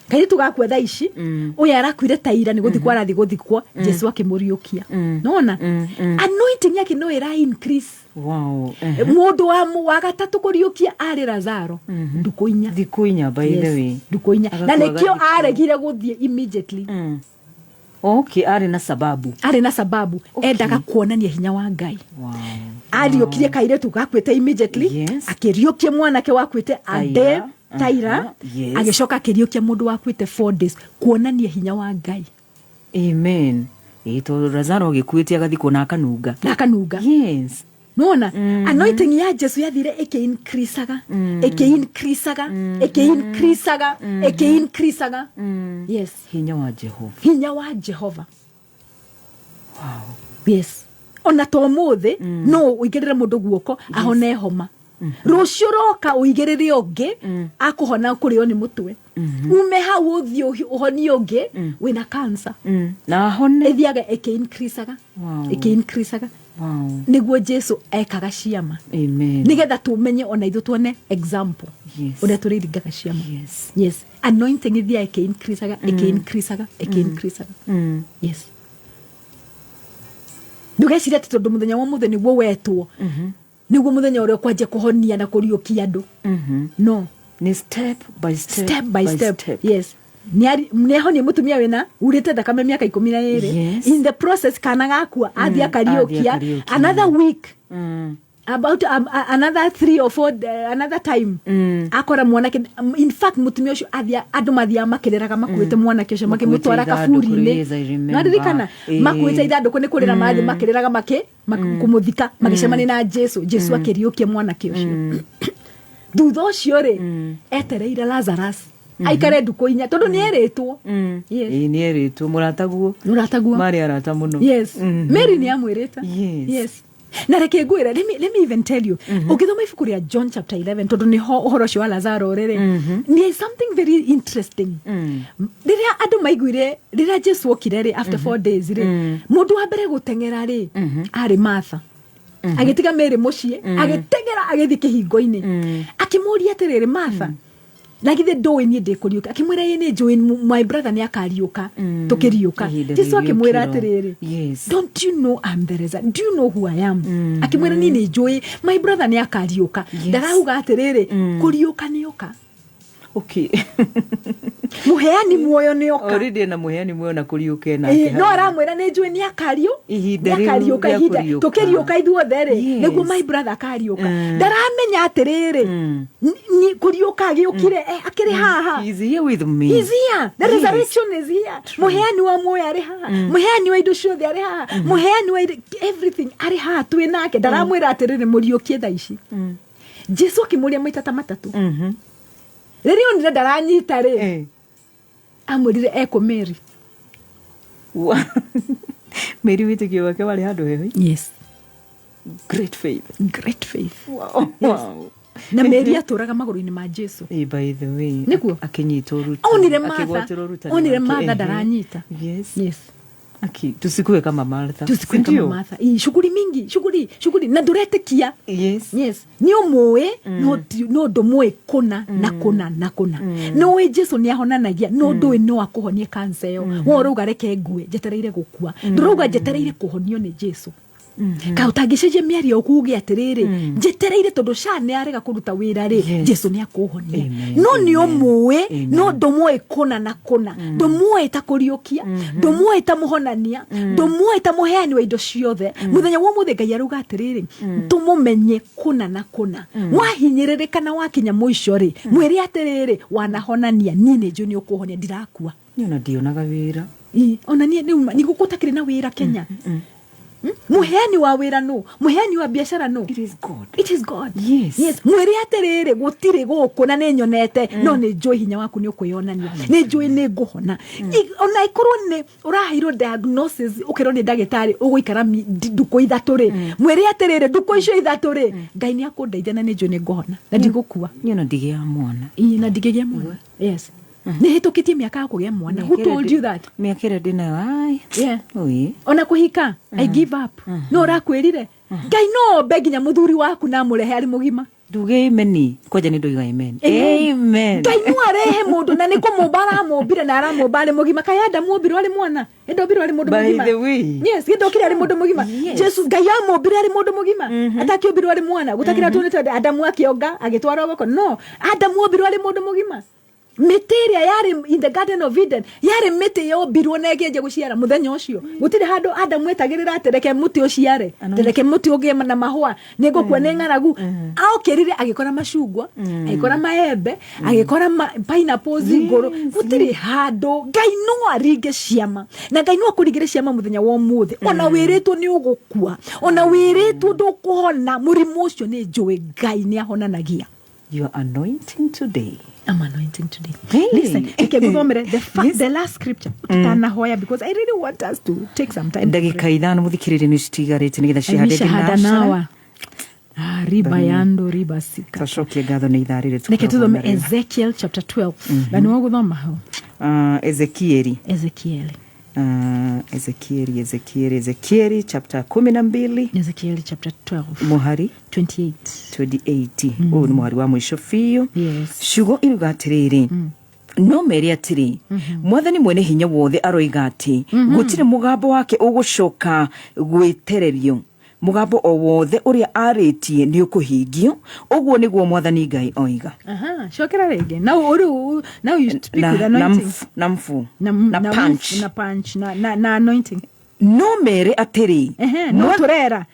Kairĩtu gakua thaa ici, ũyũ arakuire taira, nĩ gũthikwo arathiĩ gũthikwo, Jesu akĩmũriũkia. Nona anointing yake no ĩra increase. Mũndũ wa gatatũ kũriũkia arĩ Lazaro, ndukũ 4. Thikũ 4, by the way. Ndukũ 4. Na Agakua. nĩkĩo Agathikwo. aregire gũthiĩ immediately. Okay, arĩ na sababu. Arĩ na sababu. Endaga kuonania hinya wa Ngai. Ariũkirie kairĩtu gakuĩte immediately, akĩriũkia mwanake wakuĩte ade Taira. taira. Agĩcoka akĩriũkia mũndũ wakuĩte 4 days, kuonania hinya wa Ngai. Amen. Ĩ, tondũ Lazaro agĩkuĩte agathikwo na akanunga. Na akanunga. Nona anointing ya Jesu yathire ĩkĩ-increasaga, ĩkĩ-increasaga, ĩkĩ-increasaga, ĩkĩ-increasaga. Yes. Hinya wa Jehova. Hinya wa Jehova. Yes, ona to mũthĩ no ũigĩrĩre mũndũ guoko ahone homa, rũciũ roka ũigĩrĩre ũngĩ akũhona kũrĩo nĩ mũtwe, ume hau ũthiĩ ũhonie ũngĩ wĩna cancer. Na ahone. Ĩthiaga ĩkĩ-increasaga, ĩkĩ-increasaga. Nĩguo Jesu ekaga ciama. Amen. Nĩgetha tũmenye ona ithuĩ tuone example ũrĩa tũrĩringaga ciama. Yes, anointing ĩthiaga ĩkĩ-increasaga, ĩkĩ-increasaga, ĩkĩ-increasaga. Yes, ndũgeciria atĩ tondũ mũthenya wa mũthĩ nĩguo wetwo, nĩguo mũthenya ũrĩa ũkwanjia kũhonia na kũriũkia andũ. No. Nĩ step by step. Step by step. Yes, nĩahonie mũtumia wĩna urĩte thakame mĩaka 12. In the process, kana gakua, athiĩ akariũkia. Athiĩ akariũkia. Another week, about another three or four, another time, akora mwanake. In fact, mutumia ũcio athia, andũ mathiaga makĩrĩraga makuĩte mwanake ũcio, makĩmũtwara Makuĩte ithandũkũ. kaburi-inĩ. Yes, I remember. Nwaririkana? Makuĩte ithandũkũ nĩ kũrĩra, mathiĩ makĩrĩraga kũmũthika, magĩcemania na Jesu. Jesu akĩriũkia mwanake ũcio. Thutha ũcio rĩ, etereire Lazarus aikare ndukũ 4, tondũ nĩ erĩtwo. Yes. Ĩĩ, nĩ erĩtwo mũrataguo. Mũrataguo. Marĩ arata mũno. Yes. Mary nĩ amwĩrĩte. Yes, na reke ngwĩre, let me even tell you, ũngĩthoma ibuku rĩa John chapter 11, tondũ nĩho ũhoro ũcio wa Lazaro rĩrĩ, nĩ something very interesting. Rĩrĩa andũ maiguire, rĩrĩa Jesu okire rĩ, after 4 days rĩ, mũndũ wa mbere gũteng'era rĩ, arĩ Martha. Agĩtiga Mary mũciĩ, agĩteng'era agĩthiĩ kĩhingo-inĩ, akĩmũria atĩrĩrĩ, "Martha, na githĩ ndũĩ niĩ ndĩkũriũka?" Akĩmwĩra, "Ĩ, nĩ njũĩ, my brother nĩ akariũka tũkĩriũka." Ihinda Jesu akĩmwĩra rĩriũkĩro. atĩrĩrĩ, "Don't you know I'm the resurrection? Do you know who I am?" Akĩmwĩra, "Niĩ nĩ njũĩ my brother nĩ akariũka." Ndarauga atĩrĩrĩ, kũriũka nĩoka. Mũheani muoyo nĩoka. Already na mũheani muoyo na kũriũka Ĩ, nake. no aramwĩra nĩ njũĩ nĩ akariũ Ihinda nĩ rĩu akariũka, rĩa ihinda kũriũka. tũkĩriũka ithuothe rĩ, nĩguo my brother akariũka. Ndaramenya atĩrĩrĩ, kũriũka agĩũkire, akĩrĩ haha. He's here with me. He's here. The resurrection is here. Mũheani wa muoyo arĩ haha. Mũheani wa indo ciothe arĩ haha. Mũheani wa everything arĩ haha twĩ nake. Ndaramwĩra atĩrĩrĩ, mũriũkie thaa ici. Jesu akĩmũria maita ta matatũ. Rĩrĩa onire ndaranyita rĩ, amwĩrire ekũ Mary. Mary wĩtĩkio wake warĩ handũ heho. Yes. Great faith. Great faith. Wow. Wow. Na Mary atũraga magũrũ-inĩ ma Jesu. Eh, by the way, Nĩguo. Akinyitwo ũrutani, Onire Martha, akĩgwatĩrwo ũrutani onire wake, Martha ehe. ndaranyita. Yes. Aki, tusikue kama Martha. Tusikue kama Sindio? Martha. Ii, shughuli mingi, shughuli, shughuli, na ndũretĩkia. Yes, nĩ ũmũĩ, no ndũmũĩ kũna na kũna na kũna. Nĩ ũĩ Jesu nĩ ahonanagia, no ndũĩ no akũhonie kansa ĩyo. We ũrauga, "Reke ngue, njetereire gũkua." Ndũrauga, "Njetereire kũhonio nĩ Jesu." Kaĩ ũtangĩcenjia mĩario ũkuge atĩrĩrĩ, "Njetereire tondũ SHA nĩ arega kũruta wĩra rĩ, Jesu nĩ akũhonia"? Amen. No nĩ ũmũĩ, Amen. no ndũmũĩ kũna na kũna, ndũmũĩ ta kũriũkia, ndũmũĩ ta mũhonania, ndũmũĩ ta mũheani wa indo ciothe. Mũthenya wa ũmũthĩ Ngai arauga atĩrĩrĩ, tũmũmenye kũna na kũna. Wahinyĩrĩrĩka na wakinya mũico rĩ, mwĩre atĩrĩrĩ, "Wanahonania, niĩ nĩ njũĩ nĩ ũkũhonia, ndirakua." Niĩ ona ndionaga wĩra. Ĩ, ona niĩ rĩu nĩ gũtakĩrĩ na wĩra Kenya. Mũheani wa wĩra nũ? Mũheani wa biacara nũ? It is God. It is God. Yes. Mwĩre atĩrĩrĩ, "Gũtirĩ gũkũ na nĩ nyonete, no nĩ njũĩ hinya waku nĩ ũkwĩyonania, nĩ njũĩ nĩ ngũhona." Ona ĩkorwo nĩ ũraheirwo diagnosis, ũkerwo nĩ ndagĩtarĩ ũgũikara ndukũ 3 rĩ, mwĩre atĩrĩrĩ, "Ndukũ icio 3 rĩ, Ngai nĩ akũndeithia na nĩ njũĩ nĩ ngũhona na ndigũkua." Niĩ ona ndigĩaga mwana. Ĩ, na ndingĩgĩa mwana. Yes, nĩ hĩtũkĩtie mĩaka ya kũgĩa mwana. Who told you that? Mĩaka ĩrĩa ndĩnayo, ai. Oi. Ona kũhika, I give up. No ũrakwĩrire Ngai no ombe nginya mũthuri waku na amũrehe arĩ mũgima. Nduge amen kwanja, nĩ ndoiga amen. Amen. Amen. Ngai no arehe mũndũ na nĩ kũmũmba aramũmbire na aramũmba arĩ mũgima. Kaĩ Adamu ombirwo arĩ mwana? Ĩndombirwo arĩ mũndũ By mũgima? the way. Yes, gĩndokire arĩ mũndũ mũgima. Jesu Ngai amũmbire arĩ mũndũ mũgima, atakĩũmbirwo arĩ mwana. Gũtakĩra tuonete Adamu akĩonga agĩtwarwo goko. No Adamu ombirwo arĩ mũndũ mũgima. Mĩtĩ ĩrĩa yarĩ in the Garden of Eden yarĩ mĩtĩ yombirwo na ĩkĩanjia gũciara mũthenya ũcio. Gũtirĩ handũ Adamu etagĩrĩra atĩ, "Reke mũtĩ ũciare, reke mũtĩ ũgĩe na mahũa, nĩ ngũkua nĩ ng'aragu." Aokĩrire agĩkora macungwa, agĩkora maembe, agĩkora pineapples ngũrũ. Gũtirĩ handũ. Ngai no aringe ciama na Ngai no akũringĩre ciama mũthenya wa ũmũthĩ. Ona wĩrĩtwo nĩ ũgũkua, ona wĩrĩtwo ndũkũhona mũrimũ ũcio, nĩ njũĩ Ngai nĩ ahonanagia. Your anointing today. I'm anointing today. Hey. Listen, reke nguthomere the last scripture tutanahoya, because I really want us to take some time to pray. Ndagĩka 5, mũthikĩrĩria, nĩ citigarĩte nĩgetha cihande Mishahada thinacara. nawa. Ah, riba yando riba sika. Twacokie ngatho nĩ ithaa rĩrĩ Reke tũkoragwo tuthome narĩo. Ezekiel chapter 12. Na nĩ wagũthoma hau. Ah, Ezekieli. Ezekiel. Ah, Ezekieli, Ezekieli, Ezekieli chapter 12. Ezekiel chapter 12. Mũhari 28. 28. Ũyũ nĩ mũhari wa mũico biũ. Ciugo iruga atĩrĩrĩ, no mere atĩrĩ, Mwathani mwene hinya wothe aroiga atĩ gũtirĩ mũgambo wake ũgũcoka gwĩtererio, mũgambo o wothe ũrĩa arĩtie nĩ ũkũhingio. Ũguo nĩguo Mwathani Ngai oiga. Aha, cokera rĩngĩ. Now you speak Na, with na, anointing. mfu, na mfu Na, na na punch. Na punch na anointing. No mere atĩrĩ, Ehe, no tũrera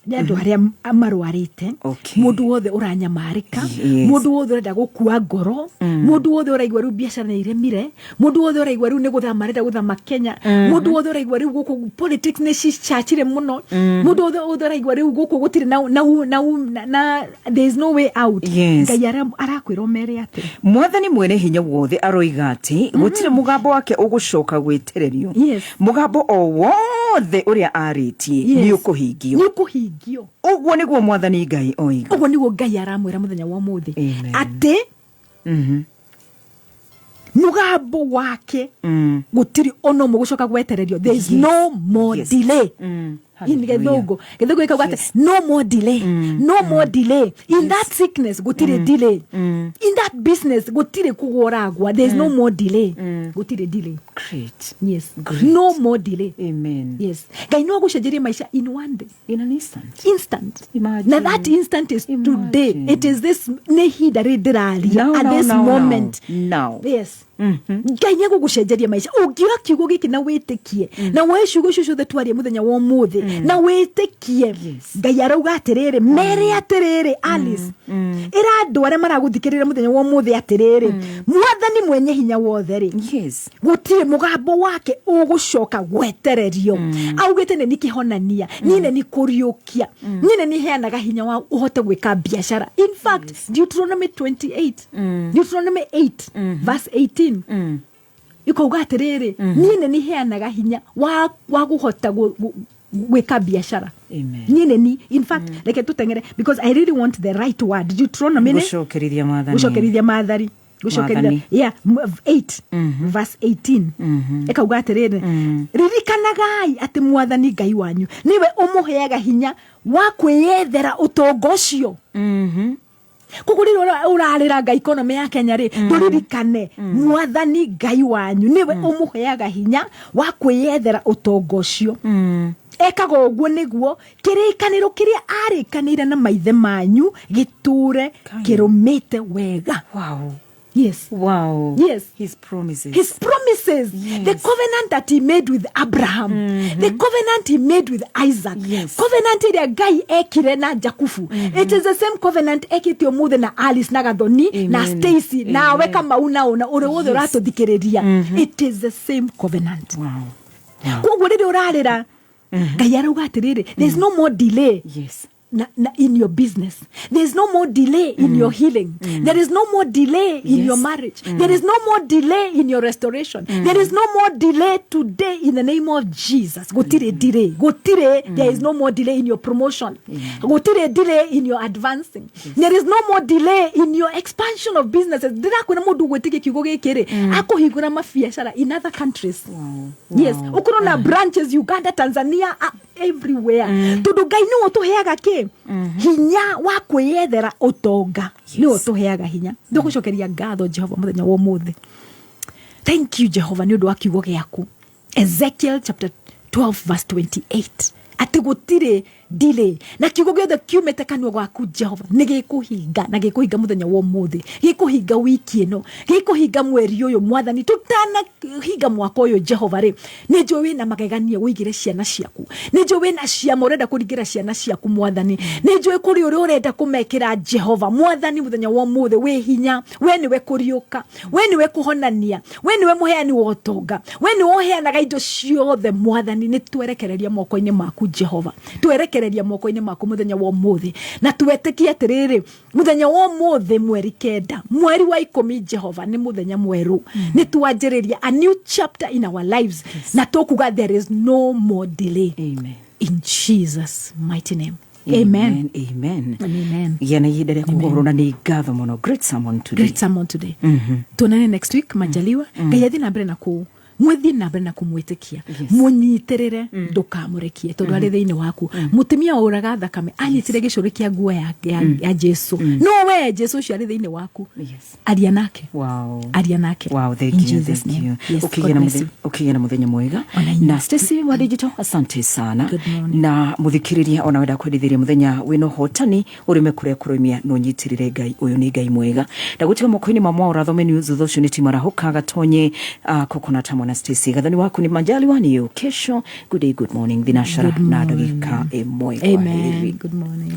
nĩ andũ arĩa marwarĩte, mũndũ wothe ũranyamarĩka, mũndũ wothe ũrenda gũkua ngoro, mũndũ wothe ũraigua rĩu biacara nĩ iremire, mũndũ wothe ũraigua rĩu nĩ gũthama arenda gũthama Kenya, mũndũ wothe ũraigua rĩu gũkũ politics nĩ cicacire mũno, mũndũ wothe ũraigua rĩu gũkũ gũtirĩ na there is no way out. Ngai arakwĩra ũmere atĩ Mwathani mwene hinya wothe aroiga atĩ gũtirĩ mũgambo wake ũgũcoka gwĩtererio, mũgambo o wothe ũrĩa arĩtie nĩ ũkũhingio. Nĩ ũkũhingio. Ũguo nĩguo Mwathani Ngai oiga. Ũguo nĩguo Ngai aramwĩra mũthenya wa ũmũthĩ, Amen. atĩ mũgambo wake gũtirĩ ona ũmwe gũcoka gwetererio. There is no more delay. In Gĩthũngũ gĩkauga atĩ no more delay, no more delay in that sickness, gũtirĩ delay in that business, gũtirĩ kũgũragwa. There is no more delay, gũtirĩ delay. Great. Yes. Great. No more delay. Amen. Yes, Ngai no agũcenjerie maica in one day. In an instant. Instant. Imagine. Na that instant is today. Imagine. It is this, nĩ ihinda rĩrĩ ndĩraria, Now, at now, this now, moment. now. Yes, Ngai nĩ egũgũcenjeria maica ũngiũra kiugo gĩkĩ na wĩtĩkie na woe ciugo icio ciothe twarie mũthenya wa ũmũthĩ na wĩtĩkie. Ngai arauga atĩrĩrĩ, mere atĩrĩrĩ, Alice, ĩra andũ arĩa maragũthikĩrĩria mũthenya wa ũmũthĩ atĩrĩrĩ, Mwathani mwenye hinya wothe rĩ, gũtirĩ mũgambo wake ũgũcoka gwetererio. Augĩte nĩ nikĩhonania, niĩ nĩ nikũriũkia, niĩ nĩ niheanaga hinya wa ũhote gwĩka biacara. In fact, Deuteronomy 28, Deuteronomy 8 verse 18 ikauga atĩrĩrĩ, niĩ nĩ niheanaga hinya wa kũhota Gwĩka biacara. Amen. Niĩ nĩ ni, in fact, reke tũteng'ere because I really want the right word, Deuteronomy nĩ Gũcokerithia Maathani. Gũcokerithia Maathari, gũcokerithia. Maathani. Yeah, 8 verse 18 ĩkauga atĩrĩrĩ, "Ririkanagai atĩ Mwathani Ngai wanyu nĩwe ũmũheaga hinya wa kwĩyethera ũtonga ũcio." Koguo rĩrĩa ũrarĩra Ngai economy ya Kenya rĩ, tũririkane Mwathani Ngai wanyu nĩwe ũmũheaga hinya wa kwĩyethera ũtonga ũcio. Ekaga ũguo nĩguo kĩrĩkanĩro kĩrĩa arĩkanĩire na maithe manyu gĩtũre kĩrũmĩte wega. Yes. Yes. His promises. His promises. The covenant that he made with Abraham, the covenant he made with Isaac, covenant ĩrĩa Ngai ekire na Jakubu. It is the same covenant ekĩte ũmũthĩ na Alice na Gathoni na Amen. Stacy nawe Amen. Kamau na ũna ũrĩ wothe ũratũthikĩrĩria. It is the same covenant. Koguo rĩrĩa ũrarĩra Ngai arauga atĩrĩrĩ, there is no more delay na in your business. There is no more delay in your healing. There is no more delay in your marriage. There is no more delay in your restoration. There is no more delay today in the name of Jesus. Gutire delay, gutire. There is no more delay in your promotion. Gutire delay in your advancing. There is no more delay in your expansion of businesses. Ndirakwira mundu gwitikia kiugo giki ri, akuhingura mabiacara in other countries. Yes, ukorwo na branches Uganda, Tanzania, everywhere, tondu Ngai niwe ũtũheaga kĩ hinya wa kwĩyethera ũtonga, nĩwe ũtũheaga hinya. Ndũgũcokeria ngatho Jehova mũthenya wa ũmũthĩ. Thank you, Jehova, nĩ ũndũ wa kiugo gĩaku, Ezekiel chapter 12 verse 28, atĩ gũtirĩ delay na kiugo gĩothe kiumĩte kanua gwaku Jehova nĩ gĩkũhinga, na gĩkũhinga mũthenya wa ũmũthĩ, gĩkũhinga wiki ĩno, gĩkũhinga mweri ũyũ. Mwathani, tũtanahinga mwaka ũyũ Jehova rĩ, nĩ njũĩ wĩna magegania wĩigĩre ciana ciaku, nĩ njũĩ wĩna ciama ũrenda kũringĩra ciana ciaku. Mwathani, nĩ njũĩ kũrĩ ũrĩa ũrenda kũmekĩra. Jehova Mwathani, mũthenya wa ũmũthĩ wĩ hinya, we nĩwe kũriũka, we nĩwe kũhonania, we nĩwe mũheani wa ũtonga, we nĩwe ũheanaga indo ciothe. Mwathani, nĩ twerekereria moko-inĩ maku. Jehova, twerekereria moko-inĩ maku mũthenya wa ũmũthĩ, na twetĩkie atĩrĩrĩ, mũthenya wa ũmũthĩ 9 mweri wa 10, Jehova, nĩ mũthenya mwerũ, nĩ twanjĩrĩria a new chapter in our lives, na tũkuga there is no more delay. Amen. In Jesus' mighty name, amen. Amen. And amen. Gĩa na ihinda rĩa kũhũrwo na nĩ ngatho mũno. Great sermon today. Great sermon today. Tuonane next week majaliwa. Ngai athiĩ na mbere na kũ mwĩthiĩ na mbere na kũmwĩtĩkia, mũnyitĩrĩre, ndũkamũrekie tondũ arĩ thĩinĩ waku. Mũtumia wauraga thakame anyitire gĩcũrĩ kĩa nguo ya Jesu. No we Jesu ũcio arĩ thĩinĩ waku. Aria nake. Aria nake. Wow, thank In you, Jesus' thank name. you. Yes, Ukigĩa God na bless you. Ukigĩa na muthenya mwega. Ona inyuĩ. Na Stacy wa digital, asante sana. Good morning. Na muthikiriria, ona wenda kwendithiria muthenya wina uhotani urime kuria kuroimia no nyitirire Ngai uyu ni Ngai mwega. Ndagutiga moko-inĩ ma Mwaura thome news, thutha ũcio nĩ timarahuka gatonye coconut hamwe na Stacy. Gathoni waku ni majaliwa ni kesho. Good day, good morning, thinashara Good na morning. ndagĩka 1. Amen. Good morning.